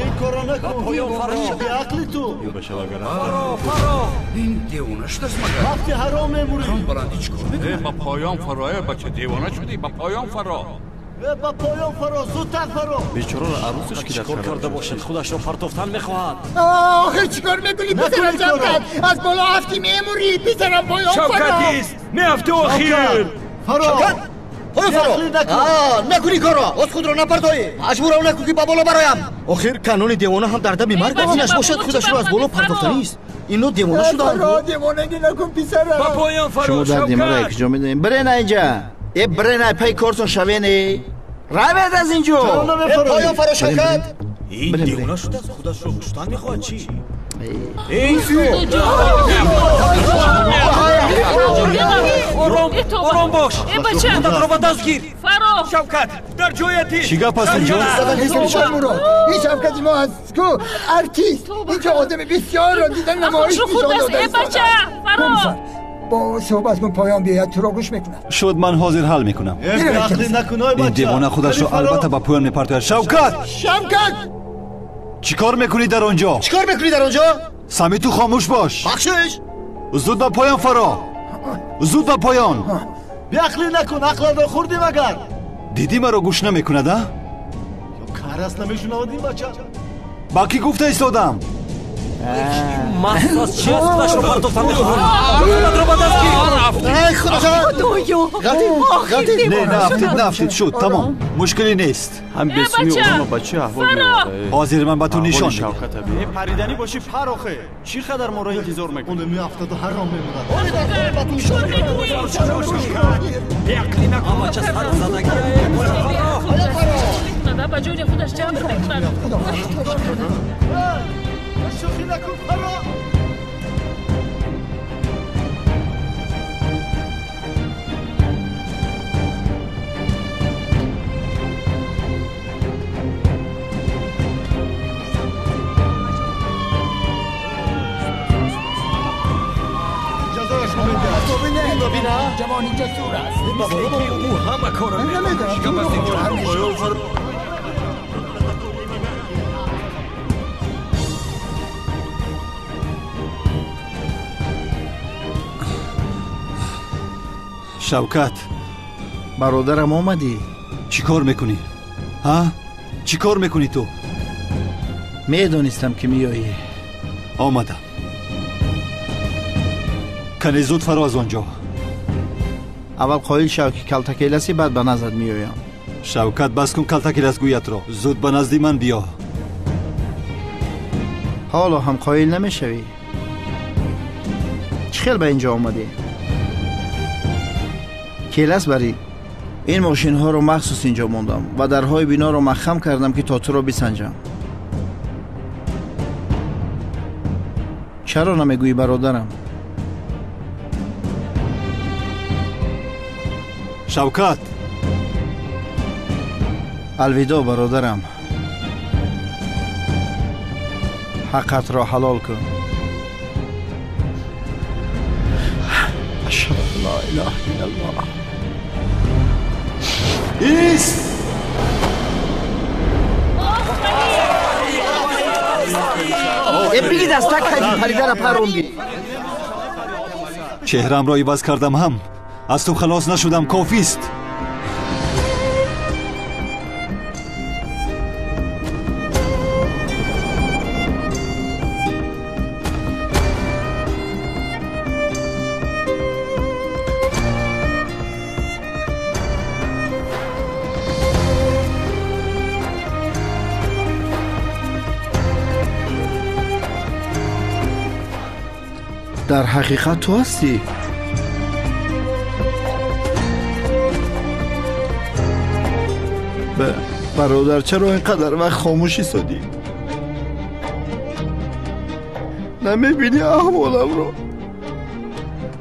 Ин корро накун. Беақли ту. Фаро. Ин девона шудааст магар? Вақти ҳаром мемурӣ. Баландӣ чӣ кор мекунад? Ба поён фаро, бача девона шудӣ, ба поён фаро. Ба поён фаро, зудтар фаро. Бечораро арӯсаш ки чикор карда бошад, худашро партофтан мехоҳад. Охир чикор мекунӣ писарам Шавкат? Аз боло афтӣ мемурӣ, писарам поён фаро. Шавкат ист, меафтӣ охир. Фаро. Шавкат! Поён фаро. Накунӣ корро, оз худро напартоӣ. Маҷбурам накун ки ба боло бароям. Охир канони девона ҳам дар дами марг аст. Инаш бошад худашро аз боло партофтанист. Ино девона шудаанд. Фаро, девонагӣ накун писарам. Ба поён фаро. Шумо дарди маро якҷо медонед. Бирен инҷа. Э бирен ай пай кортон шавен. Равед аз инҷо. Поён фаро Шавкат. Ин девона шудааст, худашро куштан мехоҳад чӣ? Ором, ором бош. Худатро ба даст гир. Шавкат, дар ҷоят ист. Чӣ гап аст инҷо? Мурод, ин Шавкати мо аст ку артист. Инҷо одами бисёрро дидан намоиш нишон додааст. Бо суҳбат кун, поён биёяд, туро гӯш мекунад. Шуд, ман ҳозир ҳал мекунам. Ин девона худашро албатта ба поён мепартояд. Шавкат! Шавкат! Чӣ кор мекунӣ дар он ҷо? Чӣ кор мекунӣ дар он ҷо? Сами ту хомӯш бош. Бахшиш! Зуд ба поён фаро. Зуд ба поён. Беақлӣ накун, ақлатро хӯрдӣ магар. Дидӣ маро гӯш намекунад, а? Ё кар аст намешунавад ин бача? Ба кӣ гуфта истодам? Маст чи аст, худашро партофтан мехоҳад. Худатро ба даст гир. Ай худоҷон! Худоё! Ғалтид, ғалтид. Не, наафтид, наафтид, шуд, тамом. Мушкиле нест. Ҳам бесуми одама ба чӣ аҳвол меоварда? Ҳозир ман ба ту нишон медиҳам. Париданӣ бошӣ пар охе. Чӣ қадар моро интизор мекунӣ? Он меафтаду ҳаром мемонад. Беақлӣ накун. Бача сар задагӣ. Ба ҷони худаш ҷабр мекунад. Шӯхӣ накун, фаро. Ҷавон инҷо сур аст. Ӯ ҳама корро мекунад. Чӣ гап аст инҷо? Шавкат. Бародарам омадӣ? Чӣ кор мекунӣ? Ҳа? Чӣ кор мекунӣ ту? Медонистам ки меоӣ. Омадам. Кане зуд фаро аз он ҷо. Аввал қоил шав ки калтакеласи, баъд ба наздат меоям. Шавкат, бас кун калтакелас гӯятро. Зуд ба назди ман биё. Ҳоло ҳам қоил намешавӣ? Чӣ хел ба инҷо омадӣ? Келас барӣ. Ин мошинҳоро махсус инҷо мондам ва дарҳои биноро маҳкам кардам ки то туро бисанҷам. Чаро намегӯӣ бародарам? Шавкат! Алвидо бародарам. Ҳаққатро ҳалол кун. Ашҳаду ан ла илаҳа иллаллоҳ. Ист! Э бигид аз так хайфи паридара парондӣ. Чеҳраамро иваз кардам ҳам аз ту халос нашудам, кофист. Дар ҳақиқат ту ҳастӣ? Бародар, чаро ин қадар вақт хомӯш истодӣ? Намебинӣ аҳволамро?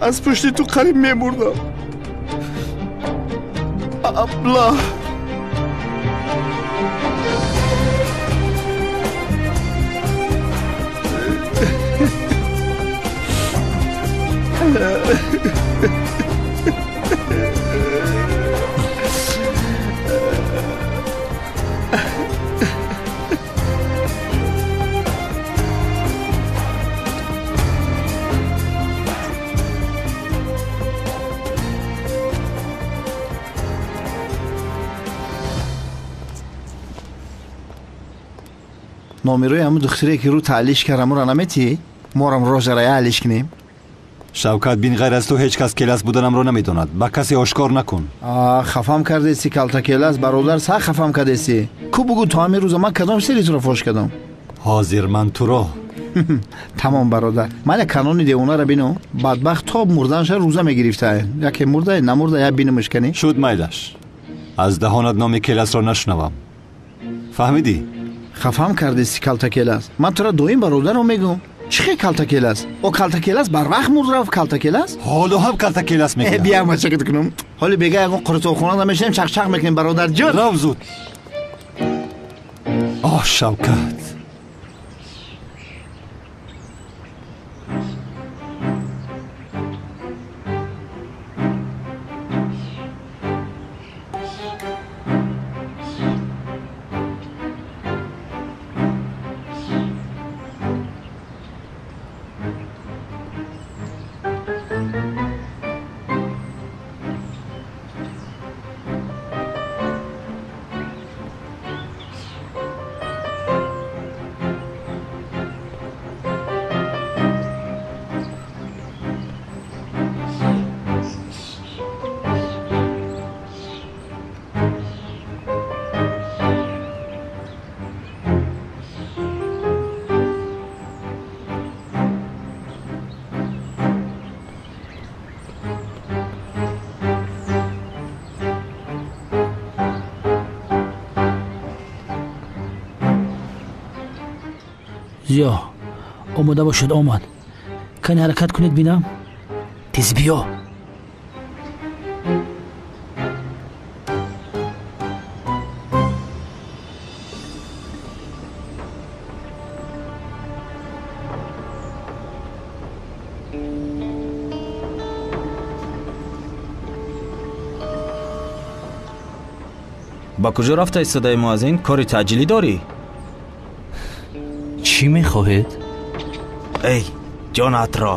Аз пушти ту қариб мемурдам. Аблаҳ! Номерои ҳамун духтаре ки рӯ таълиш кард, ҳамура наметиҳӣ? Морам рожарая алиш кунем. Шавкат, бин, ғайр аз ту ҳеҷ кас келас буданамро намедонад. Ба касе ошкор накун. Хафам кардеси, калта келас, бародар, сах хафам кардеси. Ку бугӯ, то ҳамин рӯза ман кадом сири туро фош кардам? Ҳозир ман туро. Тамом, бародар. Ман як канони девонаро бинам. Бадбахт то мурданша рӯза мегирифта. Яке мурда, намурда, як бинамаш кани. Шуд майлаш. Аз даҳонат номи келасро нашунавам. Фаҳмидӣ? Хафам кардеси, калта келас. Ман туро доим бародарро мегӯм. Чӣ хел калта келас? О калта келас барвақт мурд рафт, калта келас? Ҳоло ҳам калта келас мегӯям. Биям мачакат кунам. Ҳоли бега ягон қурутобхона намешинем, чақчақ мекунем, бародарҷон. Рав зуд. Оҳ, Шавкат. Зиё, омода бошед, омад. Кани ҳаракат кунед, бинам. Тез биё. Ба куҷо рафта истодаи, муаззин? Кори таъҷилӣ дорӣ? Чӣ мехоҳед? Эй, ҷонатро!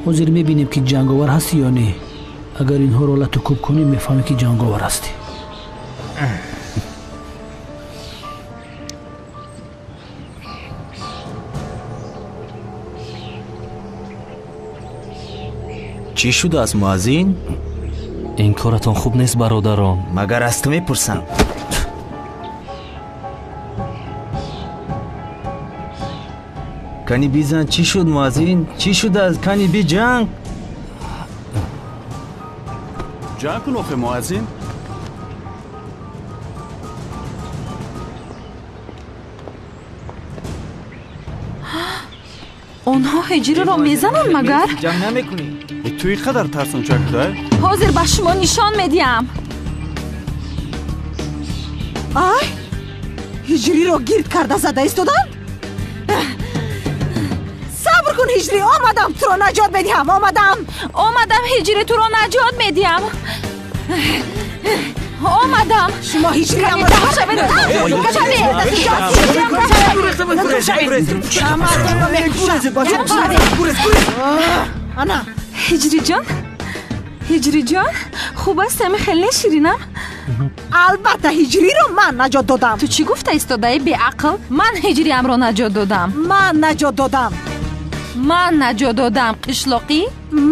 Ҳозир мебинем, ки ҷанговар ҳастӣ ё не. Агар инҳоро лату кӯб кунӣ, мефаҳмӣ, ки ҷанговар ҳастӣ. Чӣ шудааст, муаззин? Ин коратон хуб нест, бародарон. Магар аз ту мепурсам? Кани бизан, чӣ шуд, муаззин? Чӣ шудааст? Кани биҷанг. Ҷанг кун охе, муаззин. Онҳо ҳиҷриро мезананд магар? Ҷанг намекунӣ? Ту ин қадар тарсончак шуда? Ҳозир ба шумо нишон медиҳам. Ай, ҳиҷриро гирд карда зада истоданд? Сабр кун, ҳиҷрӣ, омадам, туро наҷот медиҳам, омадам. Омадам, ҳиҷрӣ, туро наҷот медиҳам. Омадам. Шумо ҳиҷрӣ ана. Ҳиҷриҷон, ҳиҷриҷон, хуб аст, ами хеле ширинам? Албатта, ҳиҷриро ман наҷот додам. Ту чӣ гуфта истодаи, беақл? Ман ҳиҷриамро наҷот додам. Ман наҷот додам. Ман наҷот додам, қишлоқӣ.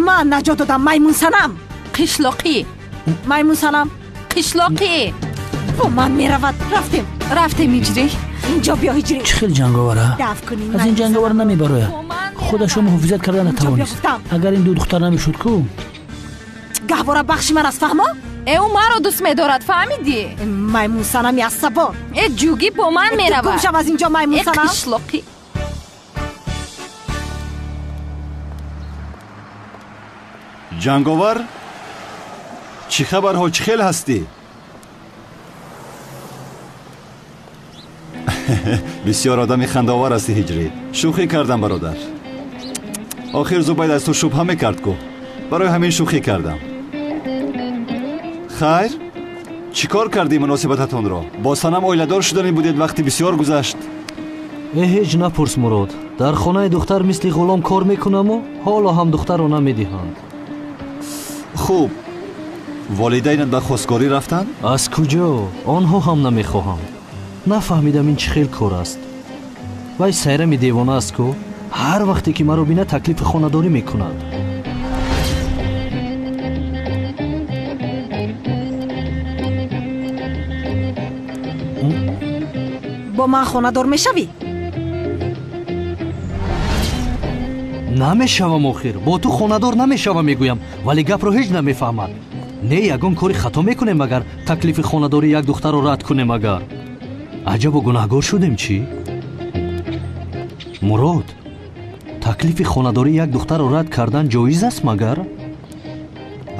Ман наҷот додам, маймунсанам. Қишлоқӣ. Маймунсанам. Қишлоқӣ. Бо ман меравад. Рафтем. Рафтем, ҳиҷрӣ. Инҷо биё, ҳиҷрӣ. Чӣ хел ҷанговара? Аз ин ҷанговар намебарояд. Худашро муҳофизат карда натавонист. Агар ин ду духтар намешуд ку? Гаҳвора бахши ман аст, фаҳмо? Э, ӯ маро дӯст медорад, фаҳмидӣ? Маймунсанами асабон. Э, ҷугӣ бо ман меравад. Гум шав аз инҷо, маймунсанам. Э, қишлоқӣ. Ҷанговар, чӣ хабарҳо, чӣ хел ҳастӣ? Бисёр одами хандаовар ҳастӣ, ҳиҷрӣ. Шӯхӣ кардам, бародар. Охир Зубайд аз ту шубҳа мекард ку. Барои ҳамин шӯхӣ кардам. Хайр, чӣ кор кардӣ муносибататонро? Бо Санам оиладор шудани будед, вақти бисёр гузашт. Э, ҳеҷ напурс, Мурод. Дар хонаи духтар мисли ғулом кор мекунаму ҳоло ҳам духтарро намедиҳанд. Хуб, волидайнат ба хостгорӣ рафтанд? Аз куҷо? Онҳо ҳам намехоҳанд. Нафаҳмидам ин чӣ хел кор аст. Вай Сайрами девона аст ку, ҳар вақте ки маро бинад таклифи хонадорӣ мекунад. Бо ман хонадор мешавӣ? Намешавам охир. Бо ту хонадор намешавам мегӯям, вале гапро ҳеҷ намефаҳмад. Не, ягон кори хато мекунем агар таклифи хонадорӣ як духтарро рад кунем агар. Аҷабо гунаҳгор шудем чӣ? Мурод, таклифи хонадорӣ як духтарро рад кардан ҷоиз аст магар?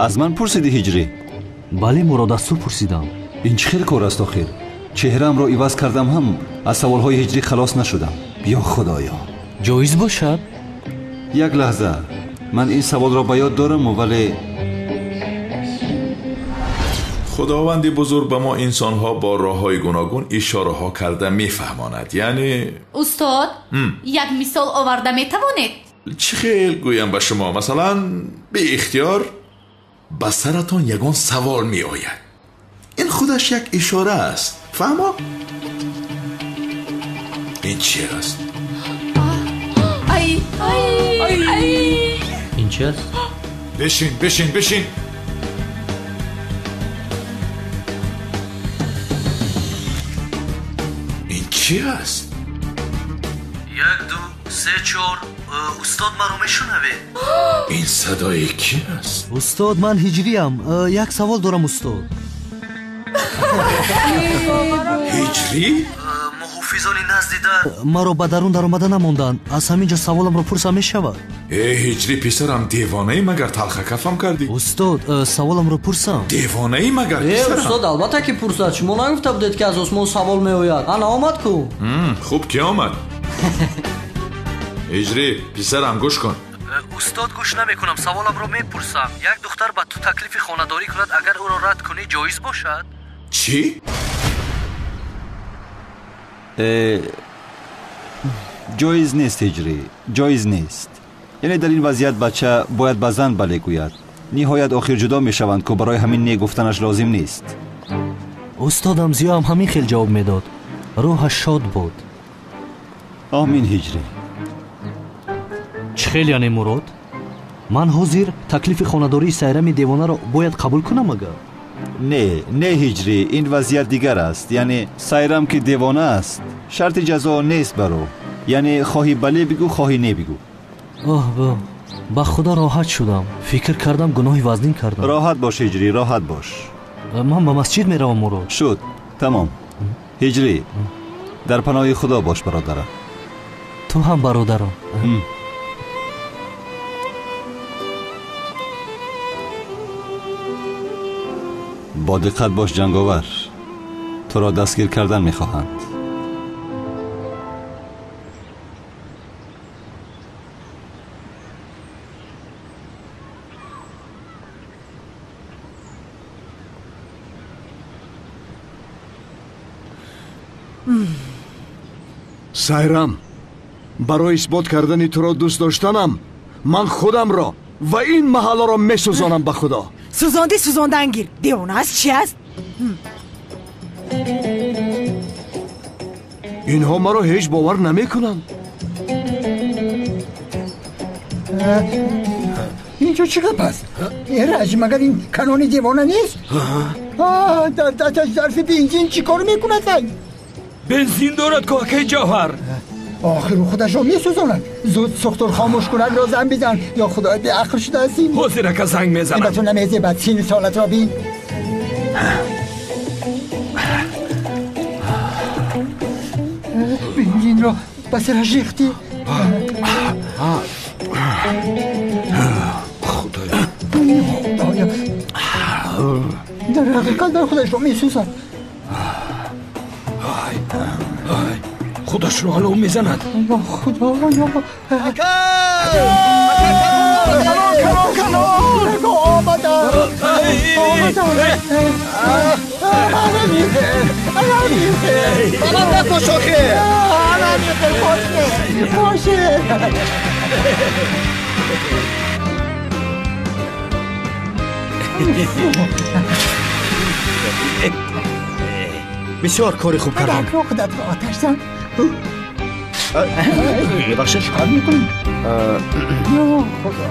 Аз ман пурсидӣ Ҳиҷрӣ? Бале Мурод, аз ту пурсидам. Ин чӣ хел кор аст охир? Чеҳраамро иваз кардам ҳам аз саволҳои Ҳиҷрӣ халос нашудам. Ё Худоё! Ҷоиз бошад? Як лаҳза, ман ин саволро ба ёд дорам, вале Худованди бузург ба мо инсонҳо бо роҳҳои гуногун ишораҳо карда мефаҳмонад. Яъне устод, як мисол оварда метавонед? Чӣ хел гӯям ба шумо? Масалан, беихтиёр ба саратон ягон савол меояд. Ин худаш як ишора аст. Фаҳмо? Ин чи аст? Ай, ай, ай. Ин чи аст? Бишин, бишин, бишин. Ин чи аст? 1, 2, 3, 4. Устод, маро мешунавед? Ин садои ки аст? Устод, ман Ҳиҷриям. Як савол дорам устод. Ҳиҷрӣ? Муҳофизони назди дар маро ба дарун даромада намонданд. Аз ҳамин ҷо саволамро пурсам мешавад? Э, Ҳиҷрӣ писарам, девонаӣ магар талхакафам кардӣ? Устод, саволамро пурсам. Девонаӣ магар писарам? Э, устод, албатта ки пурсад. Шумо нагуфта будед ки аз осмон савол меояд. Ана омад ку. Хуб ки омад. Ҳиҷрӣ писарам, гӯш кун. Устод, гӯш намекунам, саволамро мепурсам. Як духтар ба ту таклифи хонадорӣ кунад, агар ӯро рад кунӣ ҷоиз бошад? Чӣ? Ҷоиз нест Ҳиҷрӣ, ҷоиз нест. Яъне дар ин вазъият бача бояд ба зан бале гӯяд. Ниҳоят охир ҷудо мешаванд ку, барои ҳамин не гуфтанаш лозим нест. Устодам Зиёам ҳамин хел ҷавоб медод. Рӯҳаш шод буд. Омин Ҳиҷрӣ. Чӣ хел яъне Мурод? Ман ҳозир таклифи хонадории Сайрами девонаро бояд қабул кунам агар? Не, не Ҳиҷрӣ, ин вазъият дигар аст. Яъне Сайрам ки девона аст, шарти ҷазо нест бар ӯ. Яъне хоҳӣ бале бигӯ, хоҳӣ не бигӯ. Оҳ, ба худо роҳат шудам. Фикр кардам гуноҳи вазнин кардам. Роҳат бош Ҳиҷрӣ, роҳат бош. Ман ба масҷид меравам Мурод. Шуд, тамом. Ҳиҷрӣ, дар паноҳи Худо бош бародарам. Ту ҳам бародарам. Бо диққат бош ҷанговар, туро дастгир кардан мехоҳанд. Сайрам, барои исбот кардани туро дӯст доштанам ман худамро ва ин маҳалларо месӯзонам ба Худо. Сӯзонди, сӯзондан гир. Девона аст, чи аст? Инҳо маро ҳеҷ бовар намекунанд. Инҷо чӣ гап аст? Эраҷ, магар ин канони девона нест? Дар дасташ зарфи бензин чӣ кор мекунад? Бензин дорад ку акаи Ҷавҳар. Охир худашро месӯзонад. Зуд сухтур хомӯшкунакро занг бизан. Ё Худоя, беақл шудаастӣ. Ҳозир ака занг мезанам. Ба ту намезебад, сину солатро бин. Бензинро ба сараш рехтӣ. Худоя, Худоя, дар ҳақиқат дар худашро месӯзад. Худашро алов мезанад. Ё Худоё! Ака! Канон, канон, канон! Омадам! Омадам! Ба ман накуш охир! Боше! Боше! Бисёр кори хуб кардам. Худатро оташ зан. Мебахшед. Чикор мекунӣ? Худо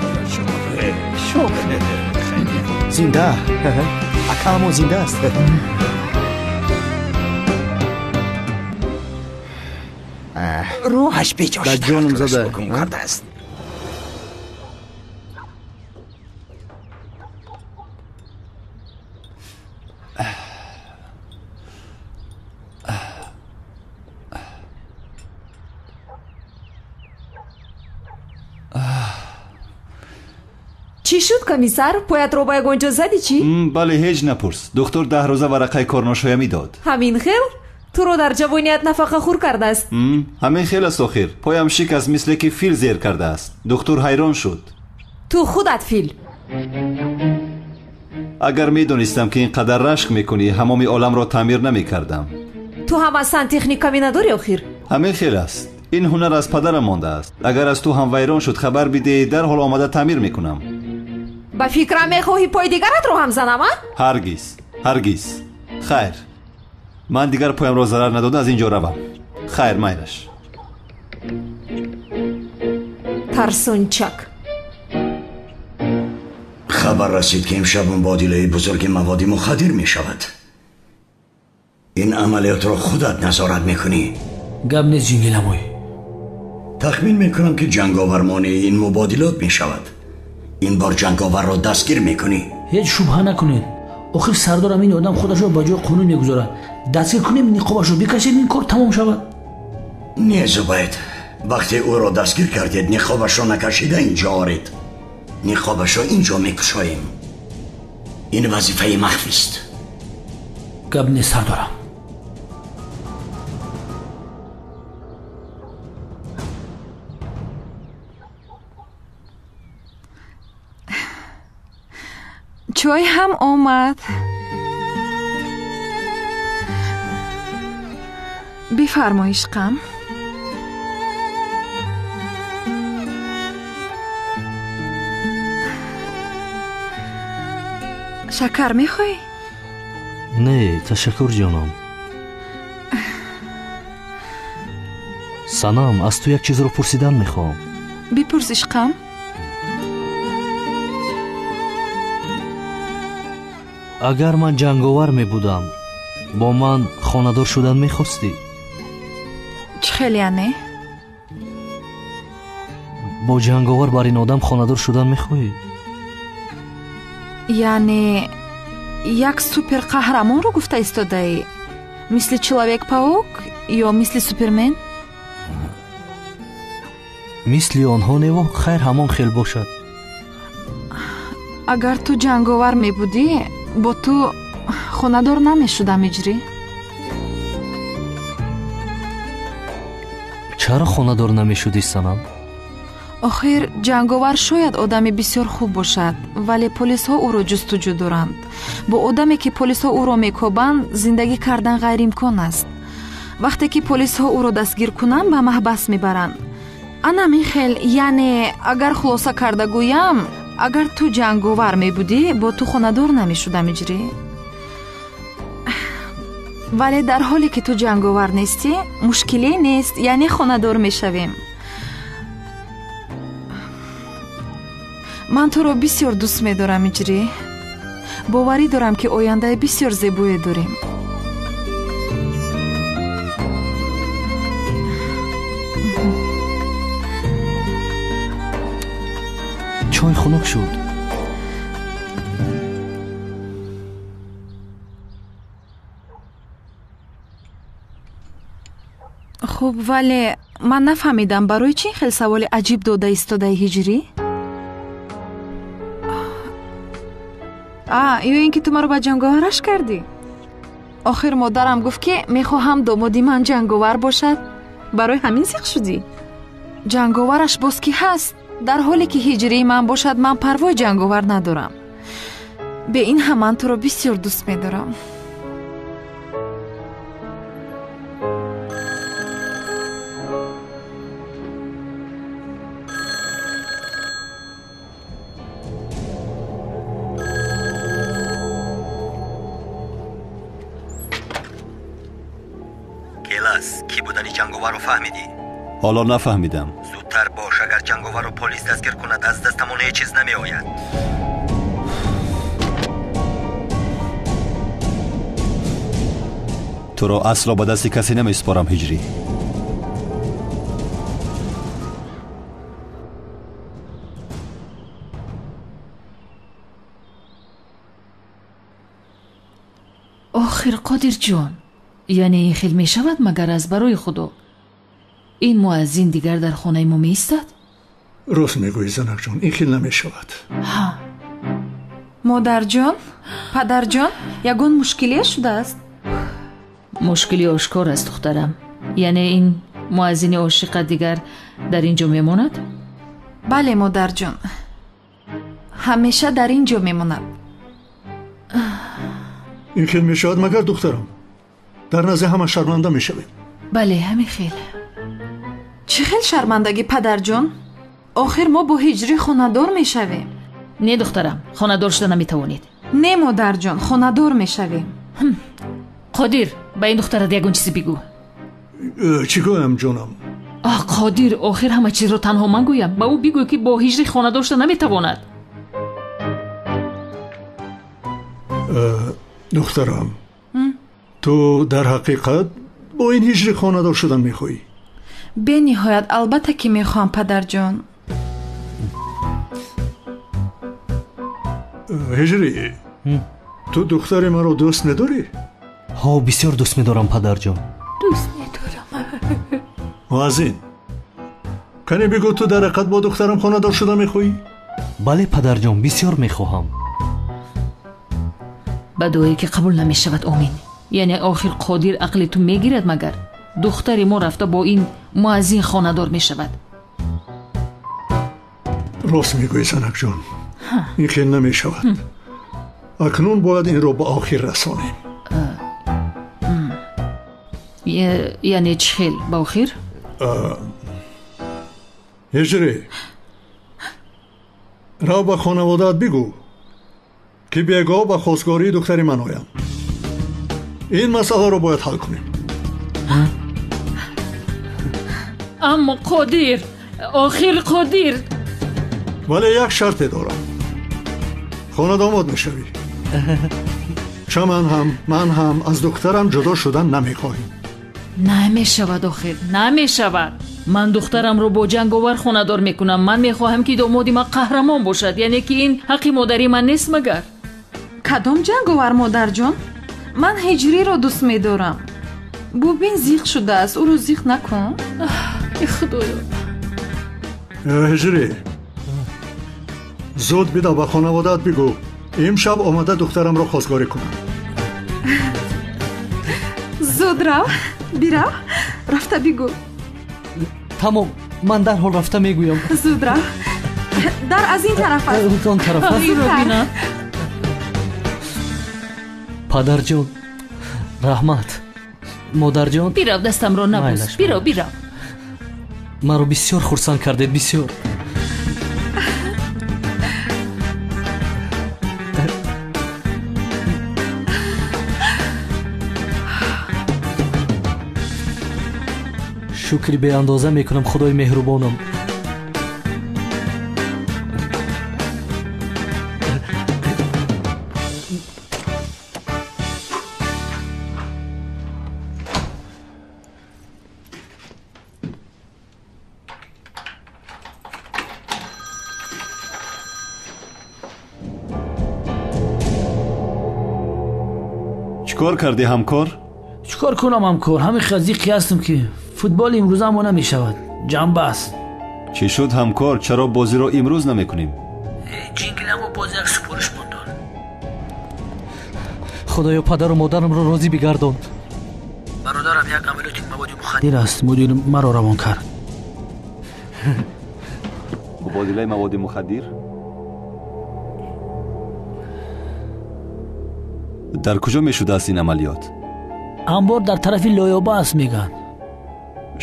шукр. Зинда. Акаамон зинда аст. Рӯҳаш беҷо Ба ҷонам зада. Гум кардааст. Чӣ шуд, комиссар? Поятро ба ягон ҷо задӣ чӣ? Бале, ҳеҷ напурс. Духтур 10 рӯза варақаи корношоямӣ дод. Ҳамин хел? Туро дар ҷавоният нафақахӯр кардааст. Ҳамин хел аст охир. Поям шикаст, мисле ки фил зер кардааст. Духтур ҳайрон шуд. Ту худат фил. Агар медонистам, ки ин қадар рашк мекунӣ, ҳамоми оламро таъмир намекардам. Ту ҳам аз сантехника надорӣ охир? Ҳамин хел аст. Ин ҳунар аз падарам мондааст. Агар аз ту ҳам вайрон шуд, хабар бидеҳ, дарҳол омада таъмир мекунам. Ба фикрам мехоҳӣ пои дигаратро ҳам занам, а? Ҳаргиз, ҳаргиз. Хайр, ман дигар поямро зарар надода аз ин ҷо равам. Хайр, майлаш. Тарсончак. Хабар расид, ки имшаб мубодилаи бузурги маводи мухаддир мешавад. Ин амалиётро худат назорат мекунӣ. Гап нест, ҷингиламой. Тахмин мекунам, ки ҷанговар монеи ин мубодилот мешавад. Ин бор ҷанговарро дастгир мекунӣ. Ҳеҷ шубҳа накунед. Охир сардорам ин одам худашро ба ҷои қонун мегузорад. Дастгир кунем, ниқобашро бикашем, ин кор тамом шавад. Не, Зубайд, вақте ӯро дастгир кардед, ниқобашро накашида инҷо оред. Ниқобашро инҷо мекушоем. Ин вазифаи махфист. Гап нест, сардорам. Чой ҳам омад. Бифармо, ишқам. Шакар мехоҳӣ? Не, ташаккур, ҷонам. Санам, аз ту як чизро пурсидан мехоҳам. Бипурс, ишқам. Агар ман ҷанговар мебудам, бо ман хонадор шудан мехостӣ? Чӣ хел яъне? Бо ҷанговар бар ин одам хонадор шудан мехоҳӣ? Яъне як суперқаҳрамонро гуфта истодаӣ? Мисли Человек-паук ё мисли Супермен? Мисли онҳо нево, хайр, ҳамон хел бошад. Агар ту ҷанговар мебудӣ, бо ту хонадор намешудам, иҷрӣ. Чаро хонадор намешудӣ, Санам? Охир ҷанговар шояд одами бисёр хуб бошад, вале полисҳо ӯро ҷустуҷӯ доранд. Бо одаме, ки полисҳо ӯро мекобанд, зиндагӣ кардан ғайриимкон аст. Вақте ки полисҳо ӯро дастгир кунанд, ба маҳбас мебаранд. Ана михел, яъне агар хулоса карда гӯям, агар ту ҷанговар мебудӣ, бо ту хонадор намешудам, иҷрӣ. Вале дар ҳоле ки ту ҷанговар нестӣ, мушкиле нест, яъне хонадор мешавем. Ман туро бисёр дӯст медорам, иҷрӣ. Боварӣ дорам, ки ояндаи бисёр зебое дорем. Чой хунук шуд. Хуб, вале ман нафаҳмидам, барои чӣ ин хел саволи аҷиб дода истодаи, ҳиҷрӣ? А, ё ин ки ту маро ба ҷанговараш кардӣ? Охир модарам гуфт, ки мехоҳам домоди ман ҷанговар бошад. Барои ҳамин зиқ шудӣ? Ҷанговараш боз ки ҳаст? Дар ҳоле ки ҳиҷрии ман бошад, ман парвои ҷанговар надорам. Бе ин ҳам ман туро бисёр дӯст медорам. будани Ҷанговарро фаҳмидӣ? Ҳоло нафаҳмидам. Зудтар бош, агар Ҷанговарро полис дастгир кунад, аз дастамон ҳеҷ чиз намеояд. Туро асло ба дасти касе намесупорам, Ҳиҷрӣ. Охир, Қодирҷон, яъне ин хел мешавад, магар аз барои Худо ин муаззин дигар дар хонаи мо меистад? Рост мегӯӣ, занакҷон, ин хел намешавад. Ҳа. Модарҷон, падарҷон, ягон мушкилие шудааст? Мушкили ошкор аст, духтарам. Яъне ин муаззини ошиқа дигар дар ин ҷо мемонад? Бале, модарҷон, ҳамеша дар ин ҷо мемонад. Ин хел мешавад магар, духтарам? Дар назди ҳама шарманда мешавем. Бале, ҳамин хел. Чӣ хел шармандагӣ, падарҷон? Охир мо бо Ҳиҷрӣ хонадор мешавем. Не, духтарам, хонадор шуда наметавонед. Не, модарҷон, хонадор мешавем. Қодир, ба ин духтарат ягон чизе бигӯ. Чӣ гӯям, ҷонам? Аҳ, Қодир, охир ҳама чизро танҳо ман гӯям? Ба ӯ бигӯ, ки бо Ҳиҷрӣ хонадор шуда наметавонад. Духтарам, ту дар ҳақиқат бо ин Ҳиҷрӣ хонадор шудан мехоҳӣ? Бениҳоят, албатта ки мехоҳам, падарҷон. Ҳиҷрӣ, ту духтари маро дӯст медорӣ? Ҳо, бисёр дӯст медорам, падарҷон. Дӯст медорам. Муаззин, кане бигӯ, ту дар ҳақиқат бо духтарам хонадор шуда мехоҳӣ? Бале, падарҷон, бисёр мехоҳам. Ба дуое ки қабул намешавад, омин. Яъне охир Қодир ақли ту мегирад магар? Духтари мо рафта бо ин муаззин хонадор мешавад. Рост мегӯӣ, занакҷон, ин хел намешавад. Акнун бояд инро ба охир расонем. Яъне чӣ хел ба охир? Ҳиҷрӣ, рав ба хонаводаат бигӯ, ки бегоҳ ба хостгории духтари ман оянд. Ин масъаларо бояд ҳал кунем. Аммо Қодир, охир Қодир. Вале як шарте дорам. Хонадомод мешавӣ. Чаман ҳам, ман ҳам аз духтарам ҷудо шудан намехоҳем. Намешавад, охир намешавад. Ман духтарамро бо Ҷанговар хонадор мекунам. Ман мехоҳам, ки домоди ман қаҳрамон бошад. Яъне ки ин ҳаққи модарии ман нест магар? Кадом Ҷанговар, модарҷон? Ман Ҳиҷриро дӯст медорам. Бубин, зиқ шудааст, ӯро зиқ накун. Э, Худоё. Ҳиҷрӣ, зуд бидав ба хонаводаат бигӯ, имшаб омада духтарамро хостгорӣ кунам. Зуд рав, бирав, рафта бигӯ. Тамом, ман дарҳол рафта мегӯям. Зуд рав. Дар аз ин тараф аст. Он тараф аст. Падарҷон, раҳмат. Модарҷон, бирав, дастамро набӯс. Бирав, бирав. Маро бисёр хурсанд кардед, бисёр. Шукри беандоза мекунам Худои меҳрубонам. Чӣ кор кардӣ, ҳамкор? Чӣ кор кунам, ҳамкор? Ҳамин хазиқи ҳастам, ки футболи имрӯза мо намешавад. Ҷанба аст. Чӣ шуд, ҳамкор? Чаро бозиро имрӯз намекунем? Ҷингиламо боз як супориш мондор. Худоё, падару модарамро розӣ бигардон. Бародарам як амалиёти маводи мухаддир аст, мудир маро равон кард. Мубодилаи маводи мухаддир? Дар куҷо мешудааст ин амалиёт? Анбор дар тарафи Лоёба аст, мегӯянд.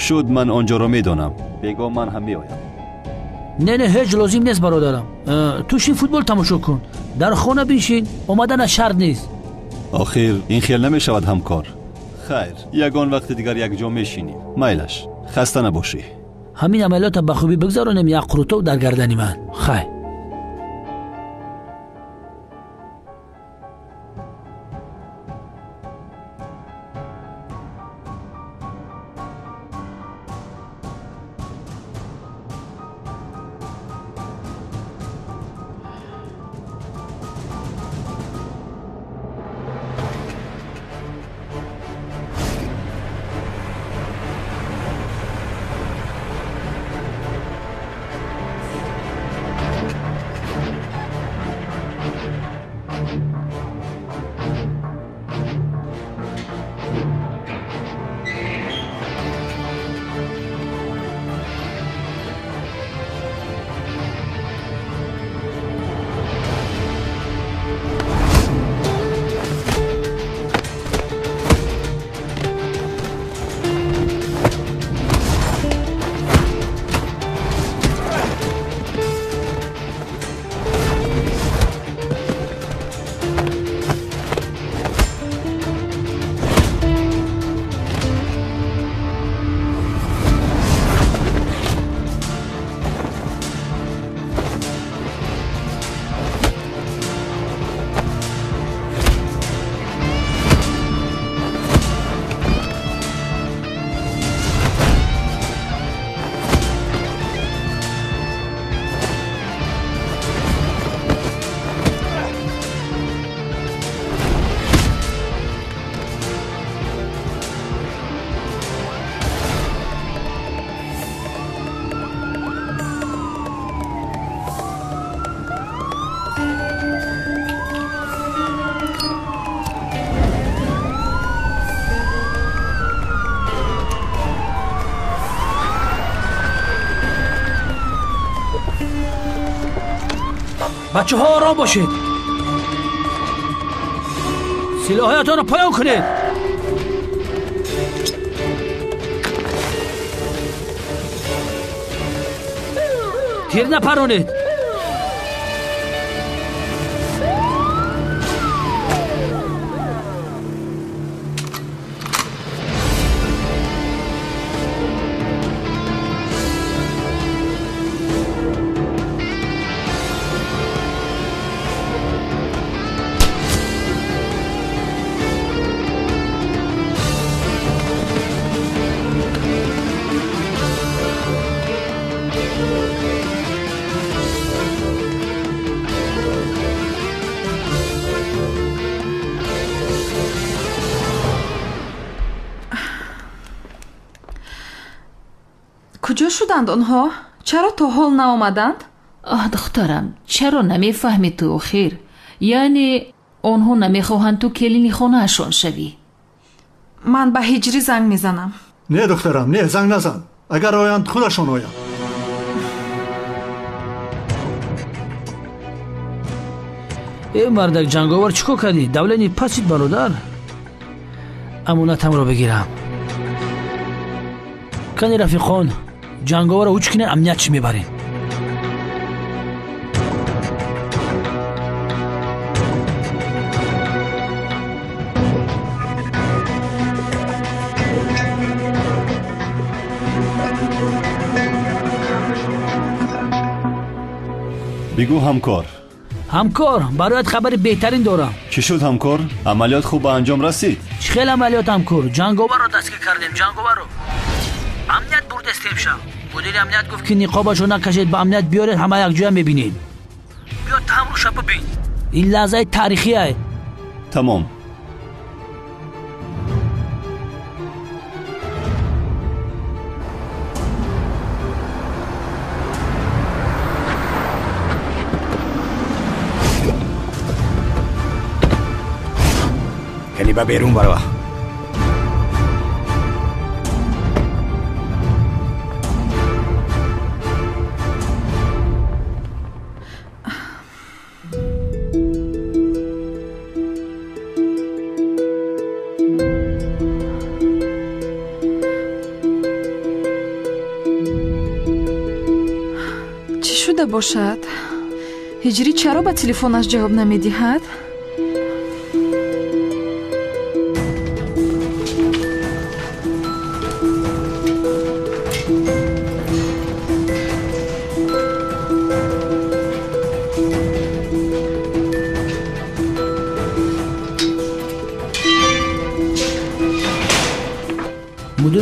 Шуд, ман он ҷоро медонам. Бегоҳ ман ҳам меоям. Не, не, ҳеҷ лозим нест, бародарам. Ту шин футбол тамошо кун, дар хона биншин, омаданаш шарт нест. Охир ин хел намешавад, ҳамкор. Хайр, ягон вақти дигар якҷо мешинем. Майлаш, хаста набошӣ. Ҳамин амалиётро ба хубӣ бигзаронем, як қурутов дар гардани ман. Хайр. Бачаҳо ором бошед. Силоҳҳоятонро поён кунед. Тир напаронед. Куҷо шуданд онҳо? Чаро то ҳол наомаданд? Оҳ, духтарам, чаро намефаҳмӣ ту охир? Яъне онҳо намехоҳанд ту келини хонаашон шавӣ. Ман ба Ҳиҷрӣ занг мезанам. Не, духтарам, не, занг назан. Агар оянд, худашон оянд. Э мардак ҷанговар, чӣ кор кардӣ? Давлени пасид, бародар. Амонатамро бигирам. Кани рафиқон, ҷанговарро ҳуч кинен, амният чӣ мебарем? Бигӯ ҳамкор. Ҳамкор, бароят хабари беҳтарин дорам. Чӣ шуд ҳамкор? Амалиёт хуб ба анҷом расид? Чӣ хел амалиёт ҳамкор? Ҷанговарро дастгир кардем, ҷанговарро. Амният бурдестем шав. Мудири амният гуфт ки ниқобашро накашед, ба амният биёред, ҳама якҷоя мебинед. Биё таҳамруша бибин. Ин лаҳзаи таърихие. Тамом. Кани ба берун барва. Чӣ шуда бошад? Ҳиҷрӣ чаро ба телефонаш ҷавоб намедиҳад?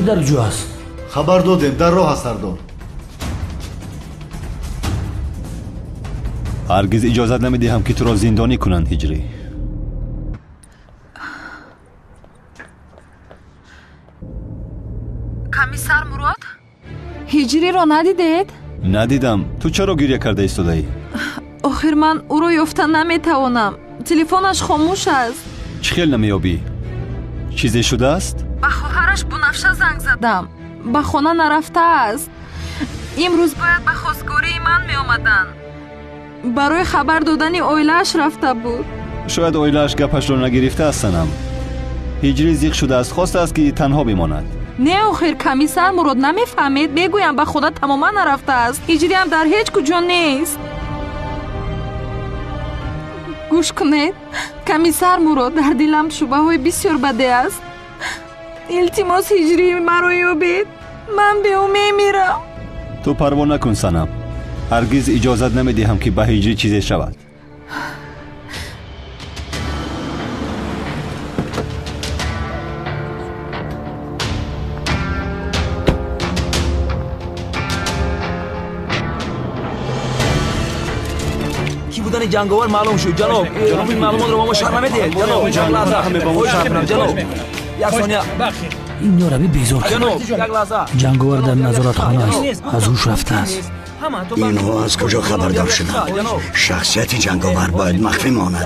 дар куҷо аст? Хабар додем, дар роҳ аст, сардор. Ҳаргиз иҷозат намедиҳам, ки туро зиндонӣ кунанд, Ҳиҷрӣ. Комиссар Мурод, Ҳиҷриро надидед? Надидам. Ту чаро гиря карда истодаӣ? Охир ман ӯро ёфта наметавонам. Телефонаш хомӯш аст. Чӣ хел намеёбӣ? Чизе шудааст? Ба хоҳараш Бунафша занг задам. Ба хона нарафтааст. Имрӯз бояд ба хостгории ман меомаданд. Барои хабар додани оилааш рафта буд. Шояд оилааш гапашро нагирифтааст, санам. Ҳиҷрӣ зиқ шудааст, хостааст, ки танҳо бимонад. Не, охир комиссар Мурод, намефаҳмед. Мегӯям, ба хона тамоман нарафтааст. Ҳиҷриам дар ҳеҷ куҷо нест. Гӯш кунед, комиссар Мурод, дар дилам шубҳаҳои бисёр баде аст. Илтимос, ҳиҷрии маро ёбед. Ман бе ӯ мемирам. Ту парво накун, санам. Ҳаргиз иҷозат намедиҳам, ки ба ҳиҷрӣ чизе шавад. Ки будани Ҷанговар маълум шуд, ҷаноб. Ин маълумотро ба мо шарҳ намедиҳед, ҷаноб. Як лаҳза, хоҳиш мекунам, ҷаноб, як сония. Ин нораби безор кард. Як лаҳза. Ҷанговар дар назоратхона аст, аз ҳуш рафтааст. Инҳо аз куҷо хабардор шуданд? Шахсияти Ҷанговар бояд махфӣ монад.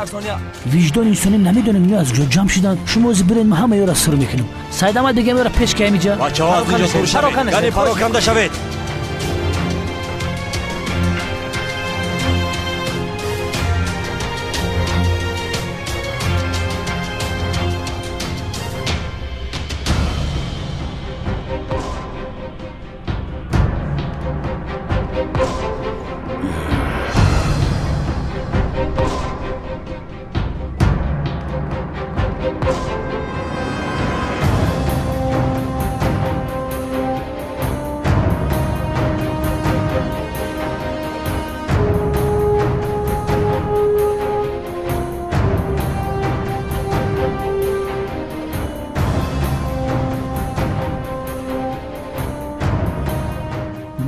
Виҷдони инсонӣ намедонем ино аз куҷо ҷамъ шуданд. Шумо ози биред, ман ҳама ёро сир мекунам. Сайдама дига меёра пеш ки ҳамиҷа. Бачаҳо, аз инҷо дур шавед, яъне пароканда шавед.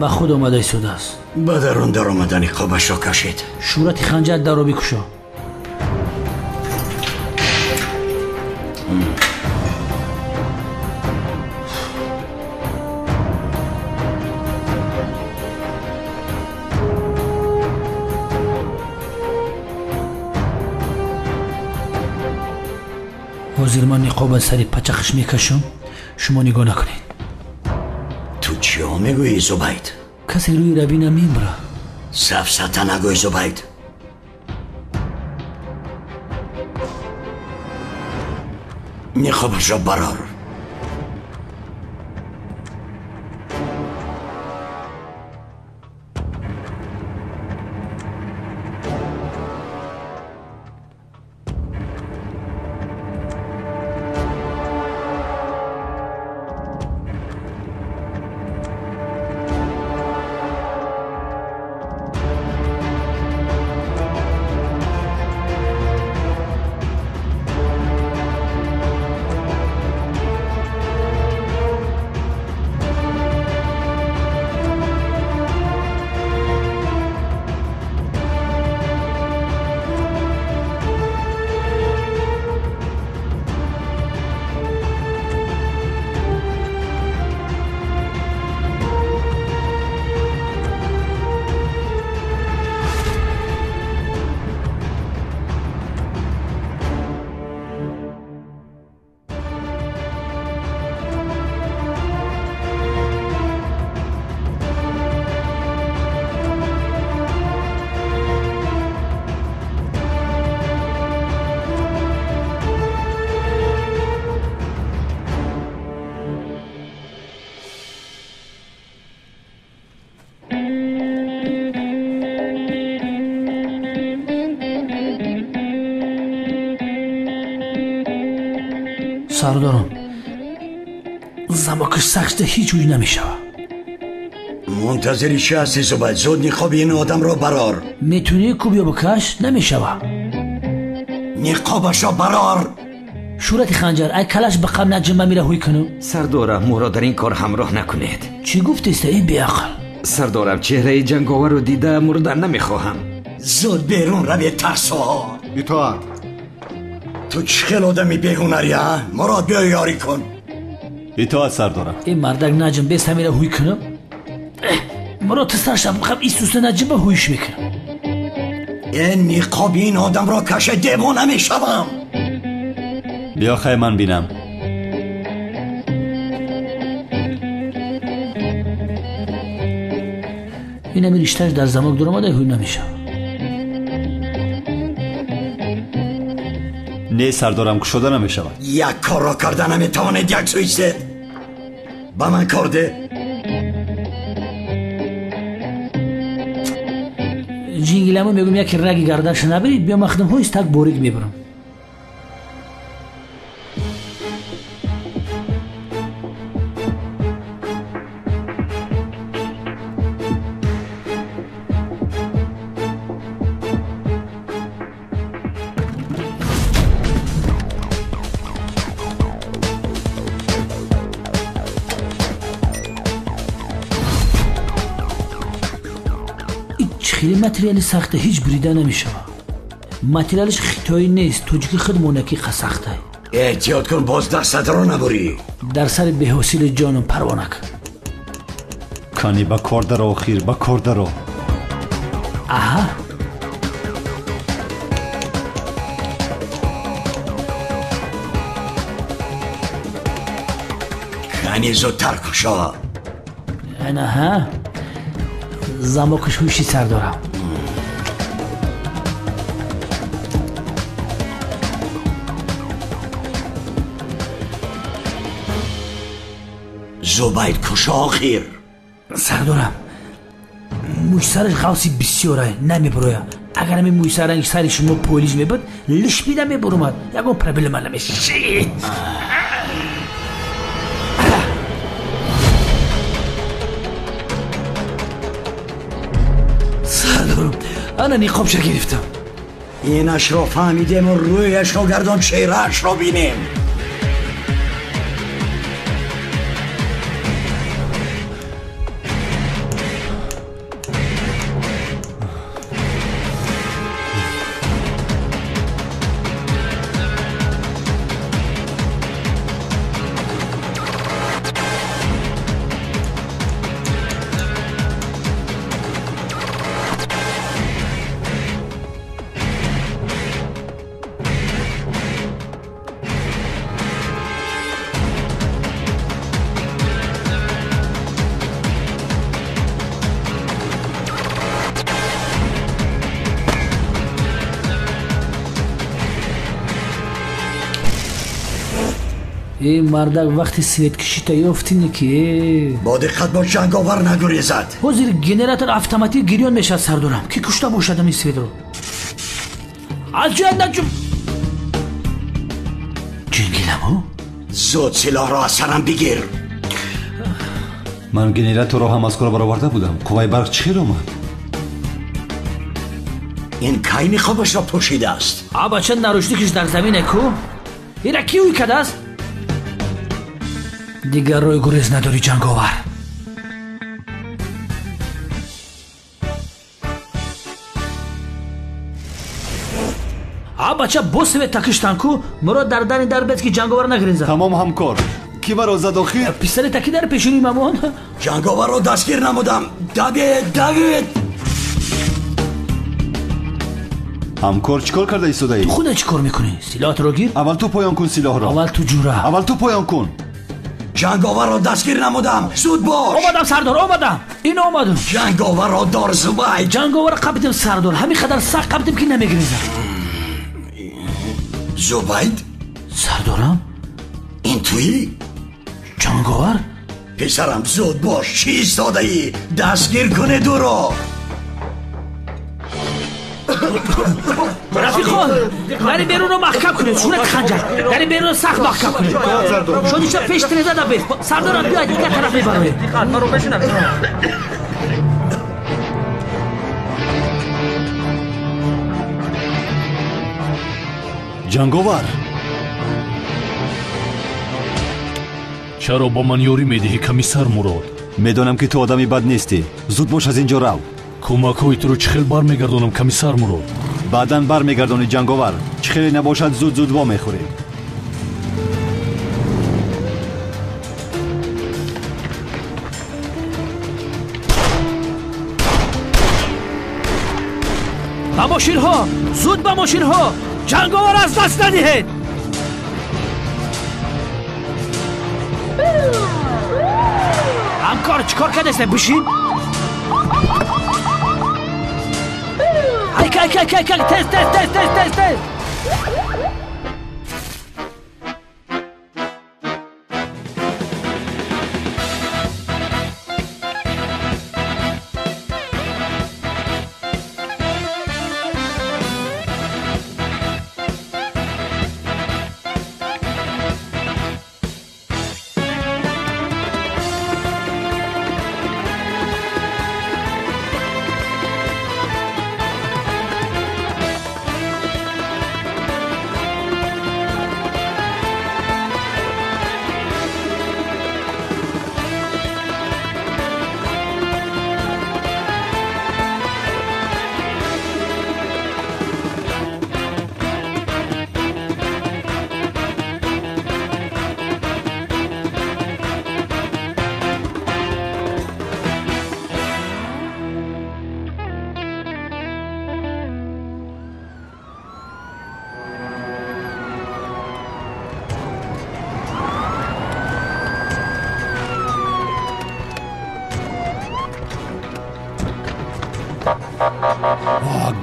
Ба худ омада истодааст. Ба дарун даромада ниқобашро кашид. Шӯҳрати ханҷар дарро бикушо. Ҳозир ман ниқоб аз сари пачақаш мекашам, шумо нигоҳ накунед. Ту чиё мегӯӣ, Зубайд? Касе рӯи рабӣ намемра. Сафсата нагӯй, Зубайд. Ниқобашро барор. Сардорам, замокаш сахт ҳеҷ ҷуй намешавад. Мунтазири чӣ ҳастӣ, Зубайд? Зуд ниқоби ин одамро барор. Метунӣ куб ё бикаш, намешавад. Ниқобашро барор. Шӯрати ханҷар, ай калаш ба қам наҷима мира ҳуй кунам. Сардорам, моро дар ин кор ҳамроҳ накунед. Чӣ гуфтеста, эй беақл? Сардорам, чеҳраи ҷанговарро дида мурдан намехоҳам. Зуд берун равед, тарсоҳо. Итоат. Ту чӣ хел одами беҳунарӣ, а? Мурод, биё ёрӣ кун. Итоат, сардорам. Эй мардак наҷим, бес ҳамира ҳуй кунам. Мурод, ту сар шаб қаб исуса наҷима ҳуйш мекунам. Ин ниқоби ин одамро каше, девона мешавам. Биё хай ман бинам. Ин ами риштааш дар замок дуромада ҳуй намешавад. Не, сардорам, кушода намешавад. Як корро карда наметавонед, як сӯ истед. Ба ман кор де. Ҷингиламо мегӯм, яке раги гардаша набирид, биё ман худам ҳоиз так борик мебарам. Хеле материали сахта, ҳеҷ бурида намешавад. Материалаш хитоӣ нест, тоҷики худмонаки сахта. Эҳтиёт кун, боз дастатро набурӣ. Дар сари беҳосили ҷоном парво накун. Кани ба кор даро, охир, ба кор даро. Аҳа. Кани зудтар кушо. Анаҳа. Замокаш ҳуши сар дорам. Зубайд, кушо охир. Сардорам, мӯйсараш ғавси бисёра, намебуроя. Агар ҳамин мӯйсар ранги сари шумо полиз мебуд, лишбида мебуромад, ягон проблема намешид. Ана ниқобша гирифтам. Инашро фаҳмидему рӯяшро гардон, чеҳраашро бинем. Эй мардак, вақти светкишита ёфтине ки бо диққат бош, ҷанговар нагурезад. Ҳозир генератор автоматик гирён мешавад, сардорам. Ки кушта бошад ҳамин светро? Аз ҷоят наҷум. Ҷингиламо? Зуд силоҳро аз сарам бигир. Ман генераторро ҳам аз кор бароварда будам. Қувваи барқ чӣ хел омад? Ин кай ниқобашро пӯшидааст? А бача, нарушникиш дар замине ку? Ира ки ӯй кардааст? Дигар роҳи гурез надорӣ, ҷанговар. А бача, боз свет такиштан ку? Мурод дар дани дар бед ки ҷанговар нагрезад. Тамом, ҳамкор. Ки маро зад охир? Писари таки дар пешини мамон. Ҷанговарро дастгир намудам. Давед, давед! Ҳамкор, чӣ кор карда истодаӣ? Ту худа чӣ кор мекунӣ? Силоҳатро гир. Аввал ту поён кун силоҳро. Аввал ту ҷура. Аввал ту поён кун. Ҷанговарро дастгир намудам. Зуд бош. Омадам, сардор, омадам. Ин омадам. Ҷанговарро дор, Зубайд. Ҷанговарро қапидем, сардор. Ҳамин қадар сахт қапидем ки намегирезад. Зубайд? Сардорам? Ин туӣ? Ҷанговар? Писарам, зуд бош. Чӣ истодаӣ? Дастгир кунед ӯро. Рафиқон, дари берунро маҳкам кунед. Шӯрати ханҷар, дари берунро сахт маҳкам кунед. Шодиша пеш тиреза набез. Сардорам, биёед, дигар тараф мебароем. Ҷанговар. Чаро ба ман ёрӣ медиҳӣ, комиссар Мурод? Медонам, ки ту одами бад нестӣ. Зуд бош, аз ин ҷо рав. Кӯмакҳои туро чӣ хел бармегардонам, комиссар Мурод? Баъдан бармегардонӣ, ҷанговар. Чӣ хеле набошад, зуд-зуд вомехӯрем. Ба мошинҳо! Зуд ба мошинҳо! Ҷанговар аз даст надиҳед! Ҳамкор, чӣ кор кардастед? Бишин! Ай, кай, кай, кай, кай, тез, тез, тез, тез, тез, тез!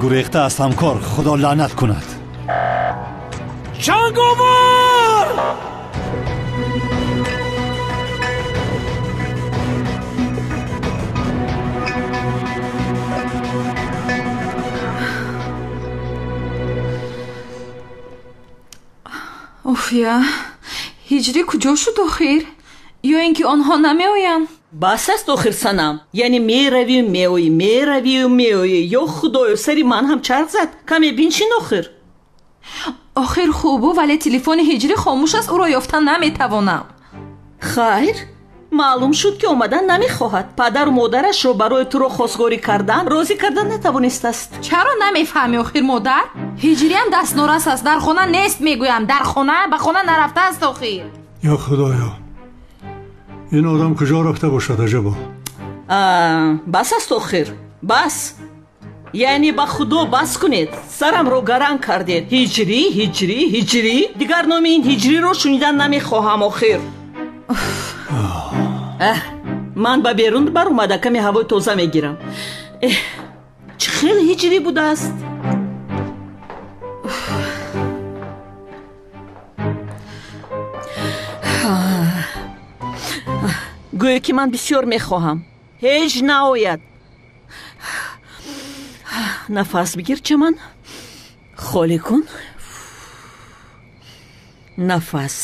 Гурехта аст, ҳамкор, худо лаънат кунад. Ҷанговар! Офия, ҳиҷрӣ куҷо шуд охир? Ё ин ки онҳо намеоянд? Бас аст охир, Санам. Яъне меравию меоӣ, меравию меоӣ. Ё худоё, сари ман ҳам чарх зад. Каме биншин охир. Охир хубу, вале телефони ҳиҷрӣ хомӯш аст, ӯро ёфта наметавонам. Хайр, маълум шуд, ки омадан намехоҳад. Падару модарашро барои туро хостгорӣ кардан розӣ кардан натавонистааст. Чаро намефаҳмӣ охир, модар? Ҳиҷриам дастнорас аст, дар хона нест, мегӯям. Дар хона, ба хона нарафтааст охир. Ё худоё, ин одам куҷо рафта бошад аҷабо? Бас аст охир, бас. Яъне ба худо, бас кунед, сарамро гаранг кардед. Ҳиҷрӣ, ҳиҷрӣ, ҳиҷрӣ. Дигар номи ин ҳиҷриро шунидан намехоҳам охир. Ман ба берун баромада каме ҳавои тоза мегирам. Чӣ хел ҳиҷрӣ будааст? Гӯё ки ман бисёр мехоҳам, ҳеҷ наояд. Нафас бигир, Чаман, холӣ кун нафас.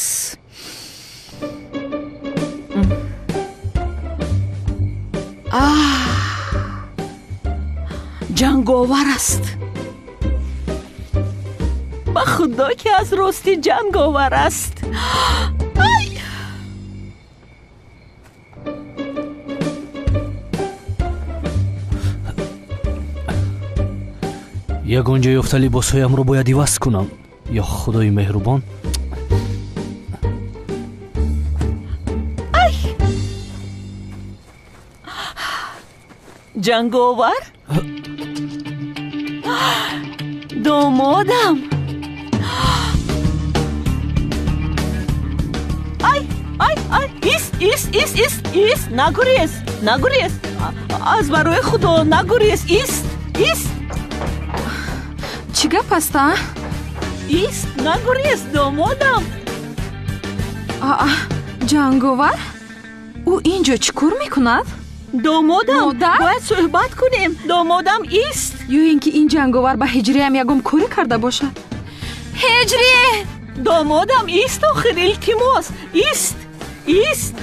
Ҷанговар аст, ба худо ки аз ростӣ ҷанговар аст. Ягон ҷо ёфта либосҳоямро бояд иваз кунам. Ё худои меҳрубон. Ай, ҷанговар, домодам. Ай, ай, ай, ист, ист, ист, ист, ист, нагурез, нагурез, аз барои худо нагурез, ист, ист. Чӣ гап аст, а? Ист, нагурез, домодам. Аа, ҷанговар? Ӯ ин ҷо чӣ кор мекунад? Домодам, модар? Бояд суҳбат кунем. Домодам, ист. Ё ин ки ин ҷанговар ба ҳиҷриям ягон корӣ карда бошад? Ҳиҷрӣ! Домодам, ист охир, илтимос, ист, ист.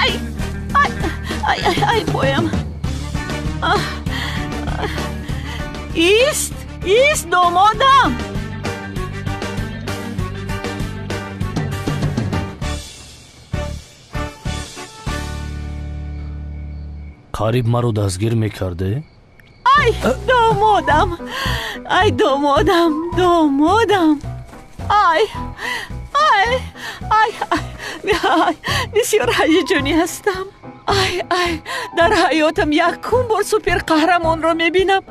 Ай, ай, ай, ай, ай, поям. Ист, ист, домодам. Қариб маро дастгир мекарде? Ай, домодам! Ай, домодам, домодам! Ай, ай, ай, ай, бисёр ҳаяҷонӣ ҳастам. Ай, ай, дар ҳаётам якум бор суперқаҳрамонро мебинам.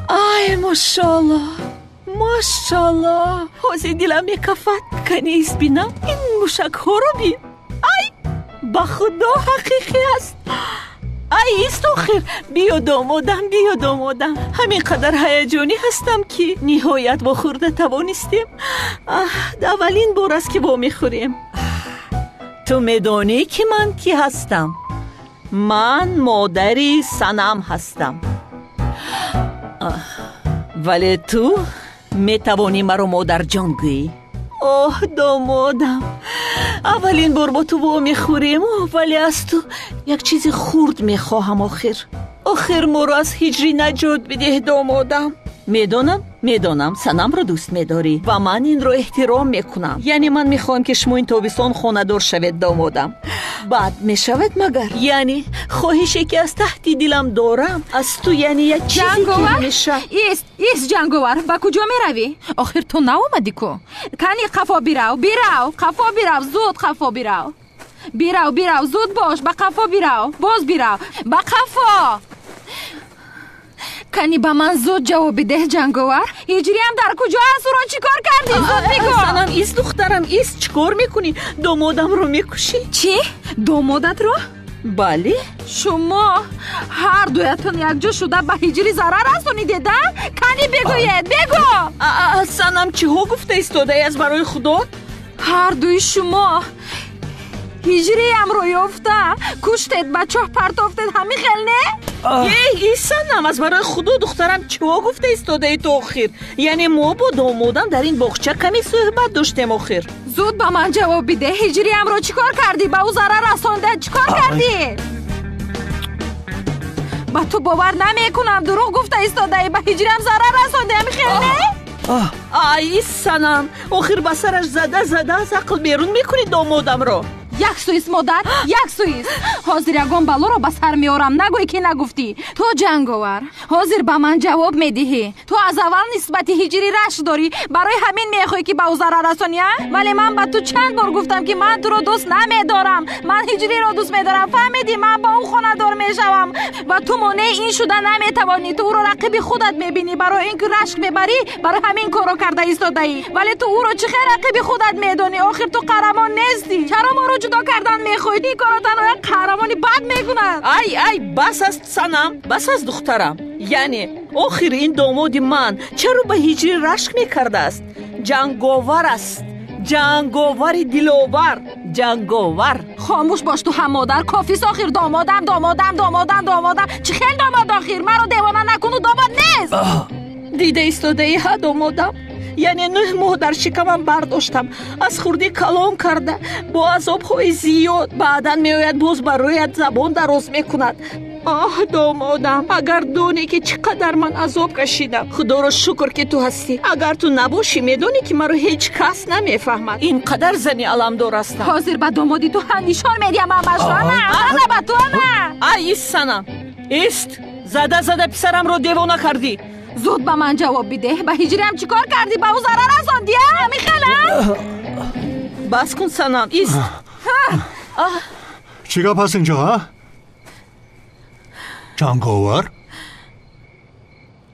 Ай, мошалло, мошалло, ҳозир дилам мекафад. Кани ист бинам, ин мушакҳоро бин. Ай, ба худо ҳақиқӣ аст. Ай, ист охир, биё домодам, биё домодам. Ҳамин қадар ҳаяҷонӣ ҳастам, ки ниҳоят вохӯрда тавонистем. Аввалин бор аст, ки вомехӯрем. Ту медонӣ, ки ман кӣ ҳастам? Ман модари Санам ҳастам. Вале ту метавонӣ маро модарҷон гӯӣ. Оҳ, домодам, аввалин бор бо ту вомехӯрем, вале аз ту як чизи хурд мехоҳам. Охир, охир моро аз ҳиҷрӣ наҷот бидеҳ, домодам. Медонам, медонам, Санамро дӯст медорӣ ва ман инро эҳтиром мекунам. Яъне ман мехоҳам, ки шумо ин тобистон хонадор шавед, домодам. Бад мешавад магар? Яъне хоҳише, ки аз таҳти дилам дорам аз ту, яъне як чизе ки меша. Ист, ист, Ҷанговар, ба куҷо меравӣ? Охир ту наомадӣ ку? Кани қафо бирав, бирав, қафо бирав, зуд қафо бирав. Бирав, бирав, зуд бош, ба қафо бирав, боз бирав, ба қафо. Кани ба ман зуд ҷавоб бидеҳ, Ҷанговар. Ҳиҷриям дар куҷо аст? Ӯро чӣ кор кардӣ? Зуд бигӯ. Санам, ист, духтарам, ист, чӣ кор мекунӣ? Домодамро мекушӣ? Чӣ? Домодатро? Бале. Шумо ҳар дуятон якҷо шуда ба ҳиҷрӣ зарар расонидед, а? Кани бигӯед, бигӯ. Санам, чиҳо гуфта истодаӣ аз барои худо? Ҳар дуи шумо ҳиҷриямро ёфта куштед, ба чоҳ партофтед, ҳамин хел не? Эй, Санам, аз барои худо, духтарам, чиҳо гуфта истодаи ту охир? Яъне мо бо домодам дар ин боғча каме суҳбат доштем охир. Зуд ба ман ҷавоб бидеҳ, ҳиҷриямро чӣ кор кардӣ? Ба ӯ зарар расонда чӣ кор кардӣ? Ба ту бовар намекунам, дурӯғ гуфта истодаӣ, ба ҳиҷриям зарар расонди, ҳамин хел не? Ай, Санам, охир ба сараш зада зада аз ақл берун мекунӣ домодамро. Як суист, модар, як суист. Ҳозир ягон балоро ба сар меорам, нагӯй ки нагуфтӣ. Ту, Ҷанговар, ҳозир ба ман ҷавоб медиҳӣ. Ту аз аввал нисбати ҳиҷрӣ рашк дорӣ, барои ҳамин мехоҳӣ, ки ба ӯ зарар расонӣ, а? Вале ман ба ту чанд бор гуфтам, ки ман туро дӯст намедорам. Ман ҳиҷриро дӯст медорам, фаҳмидӣ? Ман ба ӯ хонадор мешавам ва ту монеи ин шуда наметавонӣ. Ту ӯро рақиби худат мебинӣ, барои ин ки рашк мебарӣ, барои ҳамин корро карда истодаӣ. Вале ту ӯро чӣ хел рақиби худат медонӣ? Охир ту қаҳрамон нестӣ. Чаро моро ҷудо кардан мехоҳӣ? Ин корро танҳо як қаҳрамони бад мекунад. Ай, ай, бас аст, Санам, бас аст, духтарам. Яъне охир ин домоди ман чаро ба ҳиҷрӣ рашк мекардааст? Ҷанговар аст, ҷанговари диловар, ҷанговар. Хомӯш бош ту ҳам, модар, кофист охир. Домодам, домодам, домодам, домодам. Чӣ хел домод охир? Маро девона накуну, домод нест. Дида истодаӣ, ҳа, домодам? Яъне 9 моҳ дар шикамам бардоштам, аз хурдӣ калон карда, бо азобҳои зиёд. Баъдан меояд, боз ба рӯят забон дароз мекунад. Оҳ, домодам, агар донӣ, ки чӣ қадар ман азоб кашидам. Худоро шукр, ки ту ҳастӣ. Агар ту набошӣ, медонӣ, ки маро ҳеҷ кас намефаҳмад. Ин қадар зани аламдор ҳастам. Ҳозир ба домоди ту ҳам нишон медиҳам амашро. Ана, ана ба ту, ана. Ай, ист, Санам, ист. Зада зада писарамро девона кардӣ. Зуд ба ман ҷавоб бидеҳ, ба ҳиҷриам чӣ кор кардӣ? Ба ӯ зарар расондӣ, а? Ҳамин хел, а? Бас кун, Санам, ист. Чӣ гап ҳаст инҷо, а? Ҷанговар?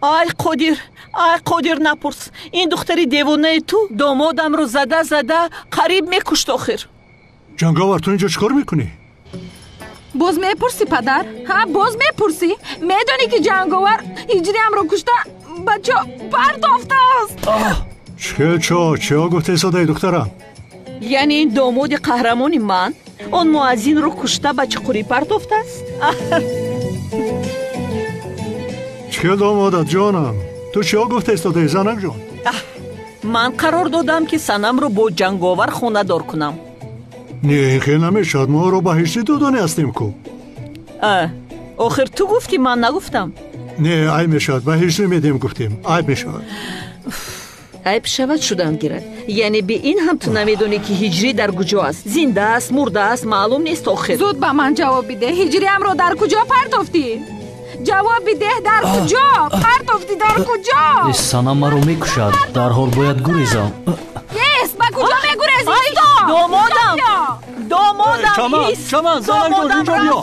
Ай, Қодир, ай, Қодир, напурс. Ин духтари девонаи ту домодамро зада зада қариб мекушт охир. Ҷанговар, ту инҷо чӣ кор мекунӣ? Боз мепурсӣ, падар? Ҳа, боз мепурсӣ? Медонӣ, ки Ҷанговар ҳиҷриамро кушта ба чоҳ партофтааст. Чӣ чо? Чиҳо гуфта истодаи, духтарам? Яъне ин домоди қаҳрамони ман он муаззинро кушта ба чуқурӣ партофтааст? Чӣ домодат, ҷонам? Ту чиҳо гуфта истодаи, занакҷон? Ман қарор додам, ки Санамро бо Ҷанговар хонадор кунам. Не, ин хел намешавад. Мо ӯро ба ҳиҷрӣ додонӣ ҳастем ку. Охир ту гуфтӣ, ман нагуфтам. Не, айб мешавад. Ба ҳиҷрӣ медиҳем гуфтем, айб мешавад. Айб шавад шудан гирад. Яъне бе ин ҳам ту намедонӣ, ки Ҳиҷрӣ дар куҷо аст. Зинда аст, мурда аст, маълум нест охир. Зуд ба ман ҷавоб бидеҳ. Ҳиҷриамро дар куҷо партофтӣ? Ҷавоб бидеҳ, дар куҷо партофтӣ, дар куҷо? Санам маро мекушад, дарҳол бояд гурезам. Нест, ба куҷо мегурезӣ? Домодам, домодам, Чаман, Чаман, занак ҷон, инҷо биё.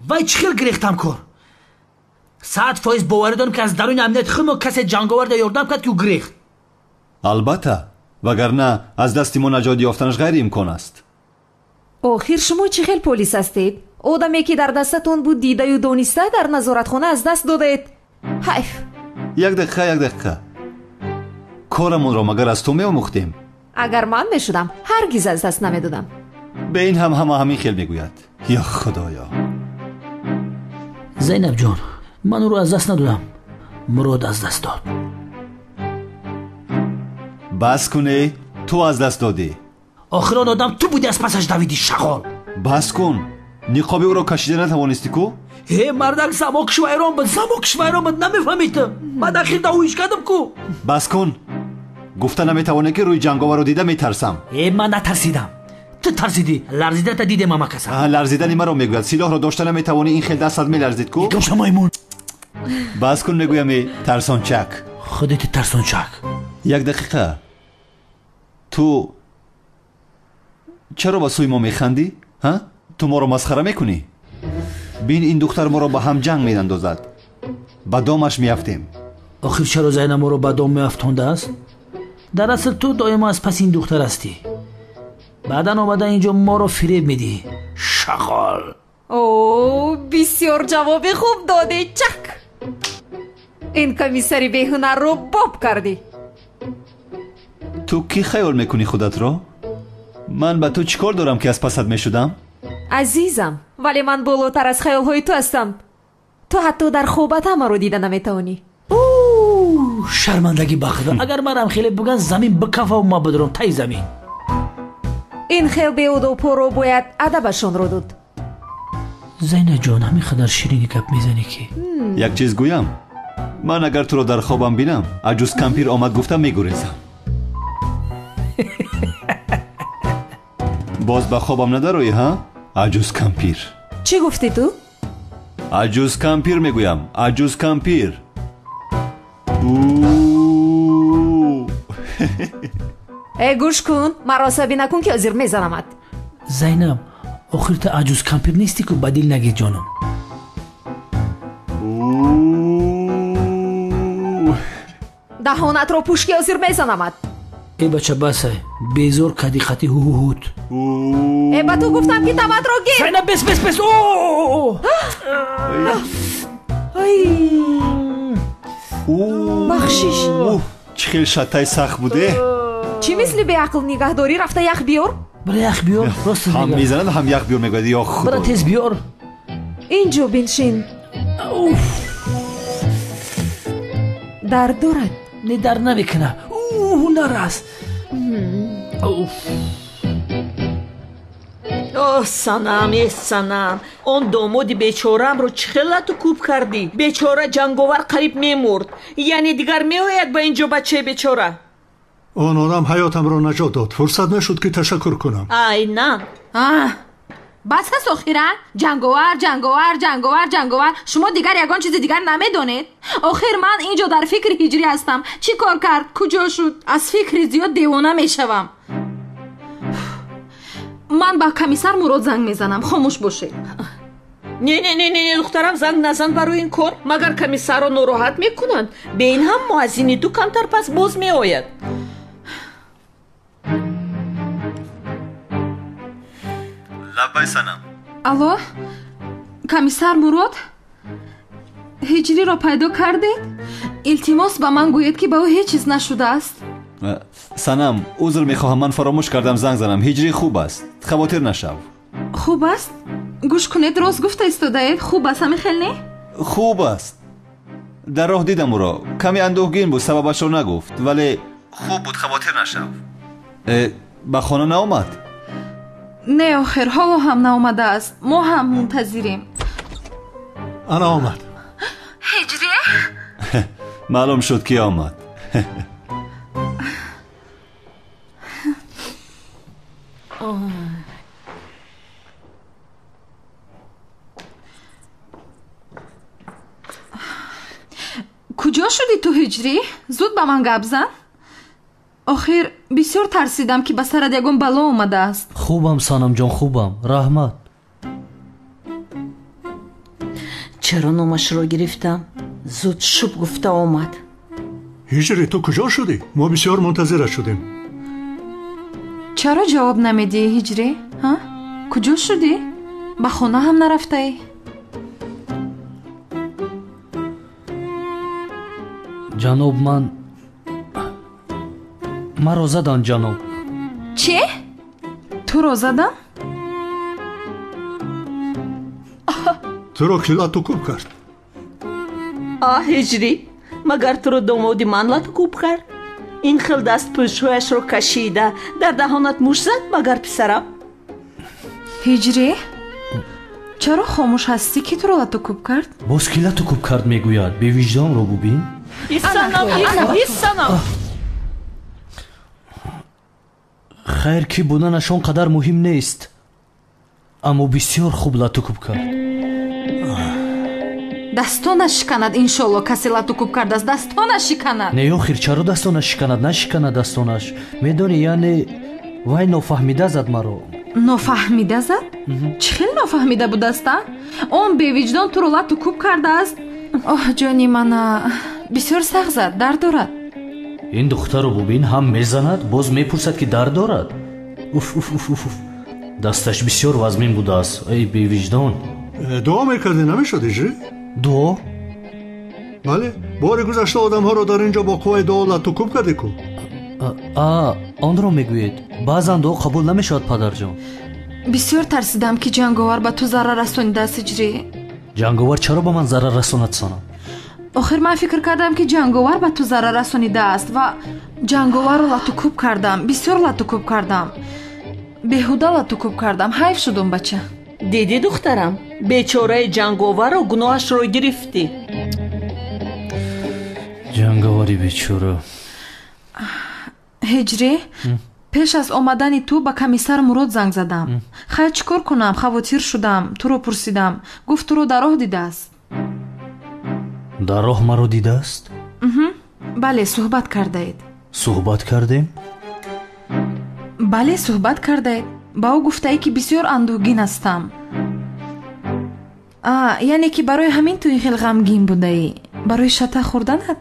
Вай чӣ хел гирехтам кор? 100% боварӣ дорам, ки аз даруни амнияти худ касе ҷанговарда ёрдам кард, ки ӯ гирехт. Албатта, вагарна аз дасти мо наҷот ёфтанаш ғайриимкон аст. Охир шумо чӣ хел полис ҳастед? Одаме, ки дар дастатон буд, дидаю дониста дар назоратхона аз даст додаед. Ҳайф. Як дақиқа, як дақиқа. Корамонро магар аз ту меомӯхтем? Агар ман мешудам, ҳаргиз аз даст намедодам. Бе ин ҳам ҳама ҳамин хел мегӯяд. Ё худоё. Зайнаб ҷон, ман ӯро аз даст надодам, Мурод аз даст дод. Бас куне, ту аз даст додӣ. Охир он одам ту будӣ, аз пасаш давидӣ, шағол. Бас кун, ниқоби ӯро кашида натавонистӣ ку? Э, мардак, замокш вайрон буд, замокш вайрон буд, намефаҳмӣ ту. Ман ахир давоиш кардам ку. Бас кун, гуфта наметавонӣ, ки рӯи ҷанговарро дида метарсам. Э, ман натарсидам, ту тарсидӣ, ларзидата дидем ҳамакаса. Ларзидани маро мегӯяд. Силоҳро дошта наметавонӣ, ин хел дастат меларзид ку. Гаша маймун. Бас кун мегӯям, э, тарсончак. Худати тарсончак. Як дақиқа, ту чаро ба сӯи мо механдӣ? Ҳа, ту моро масхара мекунӣ? Бин, ин духтар моро ба ҳам ҷанг меандозад, ба домаш меафтем. Охир чаро Зайнаб моро ба дом меафтондааст? Дар асл ту доимо аз паси ин духтар ҳастӣ. Баъдан омада инҷо моро фиреб медиҳӣ, шағол. О, бисёр ҷавоби хуб додӣ, чак. Ин комиссари беҳунарро боб кардӣ. Ту кӣ хаёл мекунӣ худатро? Ман ба ту чӣ кор дорам, ки аз пасат мешудам? Азизам, вале ман болотар аз хаёлҳои ту ҳастам. Ту ҳатто дар хобат ҳамаро дида наметавонӣ. Шармандагӣ ба худо, агар манам хеле буган, замин бикафаву ма бидурам таи замин. Ин хел беодобҳоро бояд адабашонро дод. Зайнаҷон, ҳамин қадар ширини гап мезанӣ, ки Як чиз гӯям, ман агар туро дар хобам бинам, аҷуз кампир омад гуфта мегурезам. Боз ба хобам надароӣ, ҳа, аҷуз кампир? Чӣ гуфтӣ ту? Аҷуз кампир мегӯям, аҷуз кампир. Э, гӯш кун, маро асабӣ накун, ки ҳозир мезанамат. Зайнаб, охир ту аҷуз кампир нестӣ ку, ба дил нагир, ҷонам. Даҳонатро пӯш, ки ҳозир мезанамат. Э, бача, басай, безор кади қати ҳуҳуҳут. Э, ба ту гуфтам, ки табатро гир. Зайнаб, бес, бес, бес. Ай, бахшиш. Чӣ хел шаттаи сахт буде. Чӣ мисли беақл нигаҳ дорӣ? Рафта ях биёр. Бира ях биёр, рост. Ҳам мезанад, ҳам ях биёр мегӯяд, ё худо. Бира тез биёр. Инҷо биншин. Дард дорад? Не, дард намекуна. Ҳунар аст. Оҳ, Санам, э Санам, он домоди бечораамро чӣ хел лату кӯб кардӣ? Бечора ҷанговар қариб мемурд. Яъне дигар меояд ба ин ҷо бачаи бечора? Он одам ҳаётамро наҷот дод, фурсат нашуд, ки ташаккур кунам. Айнан. Бас аст охира. Ҷанговар, ҷанговар, ҷанговар, ҷанговар. Шумо дигар ягон чизи дигар намедонед? Охир ман ин ҷо дар фикри Ҳиҷрӣ ҳастам. Чӣ кор кард, куҷо шуд? Аз фикри зиёд девона мешавам. Ман ба комиссар Мурод занг мезанам, хомӯш бошед. Не, не, не, не, духтарам, занг назан барои ин кор. Магар комиссарро нороҳат мекунанд? Бе ин ҳам муаззини ту камтар пас боз меояд. Лаббай, Санам. Алло, комиссар Мурод, Ҳиҷриро пайдо кардед? Илтимос, ба ман гӯед, ки ба ӯ ҳеҷ чиз нашудааст. Санам, узр мехоҳам, ман фаромӯш кардам занг занам. Ҳиҷрӣ хуб аст, хавотир нашав. Хуб аст? Гӯш кунед, рост гуфта истодаед? Хуб аст, ҳамин хел, не? Хуб аст. Дар роҳ дидам ӯро, каме андӯҳгин буд, сабабашро нагуфт, вале хуб буд, хавотир нашав. Ба хона наомад? Не, охир ҳоло ҳам наомадааст, мо ҳам мунтазирем. Ана омад. Маълум шуд, ки омад. Куҷо шудӣ ту, Ҳиҷрӣ? Зуд ба ман гап зан. Охир бисёр тарсидам, ки ба сарат ягон бало омадааст. Хубам, Санамҷон, хубам, раҳмат. Чаро номашро гирифтам? Зуд шуб гуфта омад. Ҳиҷрӣ, ту куҷо шудӣ? Мо бисёр мунтазират шудем. Чаро ҷавоб намедиҳӣ, Ҳиҷрӣ? Ҳа, куҷо шудӣ? Ба хона ҳам нарафтаӣ? Ҷаноб, ман маро задан, ҷаноб. Чӣ? Туро задан? Туро ки лату кӯб кард? А, Ҳиҷрӣ, магар туро домоди ман лату кӯб кард? Ин хел дастпӯшҳояшро кашида дар даҳонат муш зад, магар писарам? Ҳиҷрӣ, чаро хомӯш ҳастӣ? Ки туро лату кӯб кард? Боз ки лату кӯб кард мегӯяд? Бевиҷдонро бубин. Исанам, исанам. Хайр, ки буданаш он қадар муҳим нест, аммо бисёр хуб лату кӯб кард. Дастонаш шиканад, иншолло, касе лату кӯб кардааст, дастонаш шиканад. Не, охир чаро дастонаш шиканад? Нашиканад дастонаш. Медонӣ, яъне вай нофаҳмида зад маро. Нофаҳмида зад? Чӣ хел нофаҳмида будааст, а? Он бевиҷдон туро лату кӯб кардааст. Оҳ, ҷони мана, бисёр сахт зад, дард дорад. Ин духтарро бубин, ҳам мезанад, боз мепурсад, ки дард дорад. Уф, уф, уф, уф, дасташ бисёр вазмин будааст. Эй бевиҷдон. Дуо мекардӣ, намешуд, Ҳиҷрӣ? Дуо? Бале, бори гузашта одамҳоро дар ин ҷо бо қувваи дуо лату кӯб кардӣ ку. А, онро мегӯед. Баъзан дуо қабул намешавад, падарҷон. Бисёр тарсидам, ки Ҷанговар ба ту зарар расонидааст, Ҳиҷрӣ. Ҷанговар чаро ба ман зарар расонад, Санам? Охир ман фикр кардам, ки Ҷанговар ба ту зарар расонидааст ва Ҷанговарро лату кӯб кардам, бисёр лату кӯб кардам, беҳуда лату кӯб кардам. Ҳайф шудум, бача. Дидӣ, духтарам, бечораи Ҷанговарро гуноҳашро гирифтӣ. Ҷанговари бечора. Ҳиҷрӣ, пеш аз омадани ту ба комиссар Мурод занг задам. Хайр, чӣ кор кунам, хавотир шудам, туро пурсидам. Гуфт, туро дар роҳ дидааст. Дар роҳ маро дидааст? Бале, суҳбат кардаед. Суҳбат кардем? Бале, суҳбат кардаед. Ба ӯ гуфтаӣ, ки бисёр андӯҳгин ҳастам. А, яъне ки барои ҳамин ту ин хел ғамгин будаӣ? Барои шата хӯрданат?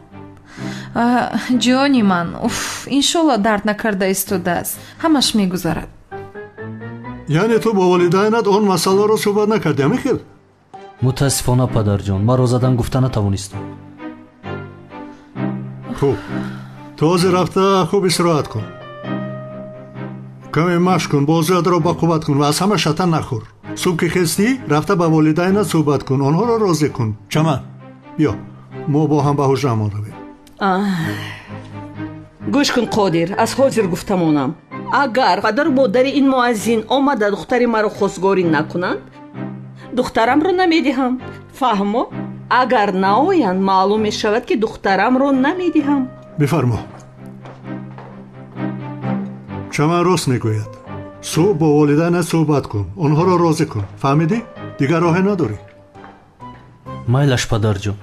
Ҷони ман, уф, иншолло дард накарда истодааст, ҳамаш мегузарад. Яъне ту бо волидайнат он масъаларо суҳбат накардӣ, ҳамин хел? Мутаассифона, падарҷон, маро задан гуфта натавонистам. Хуб, ту ҳозир рафта хуб истироҳат кун, каме машқ кун, бозуятро бақувват кун ва аз ҳама шата нахӯр. Субҳ ки хестӣ, рафта ба волидайнат суҳбат кун, онҳоро розӣ кун. Чаман, биё, мо бо ҳам ба ҳуҷраамон равем. Гӯш кун, Қодир, аз ҳозир гуфтамонам, агар падару модари ин муаззин омада духтари маро хостгорӣ накунанд, духтарамро намедиҳам. Фаҳмо? Агар наоянд, маълум мешавад, ки духтарамро намедиҳам. Бифармо. Чаман рост мегӯяд. Субҳ бо волидайнат суҳбат кун, онҳоро розӣ кун. Фаҳмидӣ? Дигар роҳе надорӣ. Майлаш, падарҷон.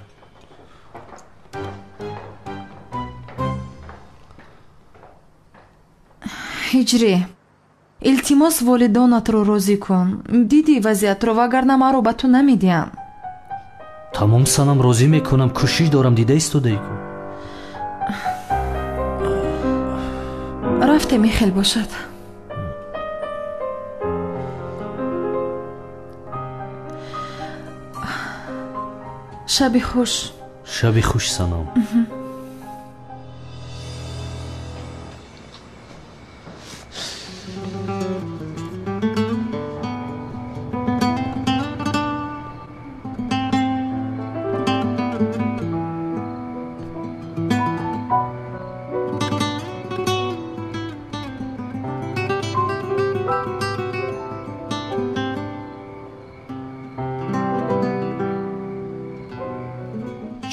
Ҳиҷрӣ, илтимос, волидонатро розӣ кун. Дидӣ вазъиятро, вагарна маро ба ту намедиҳам. Тамом, Санам, розӣ мекунам, кӯшиш дорам, дида истодаӣ ку. Рафтем, ин хел бошад. Шаби хуш. Шаби хуш, Санам.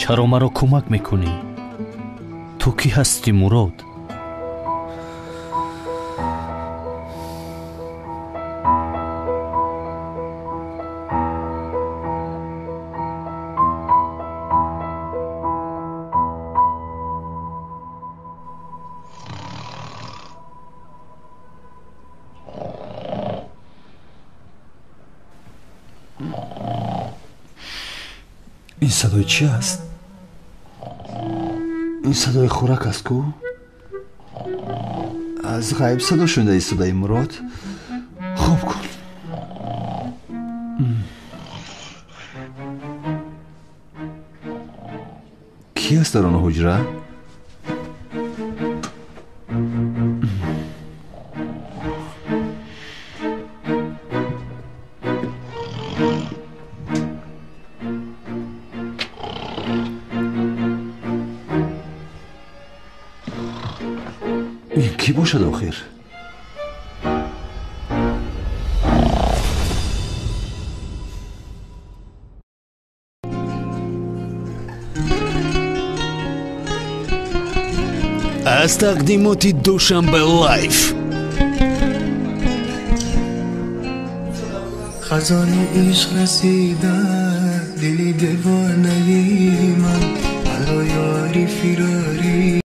Чаро маро кӯмак мекунӣ? Ту кӣ ҳастӣ, Мурод? Ин садои чӣ аст? Ин садои хӯрак аст ку? Аз ғайб садо шунида истодаи, Мурод. Хоб кун. Кӣ аст дар он ҳуҷра? Ин кӣ бошад охир? Аз тақдимоти Душанбе Лайф. Хазони ишқ расида дили девонаи ман, ало ёри фироқӣ.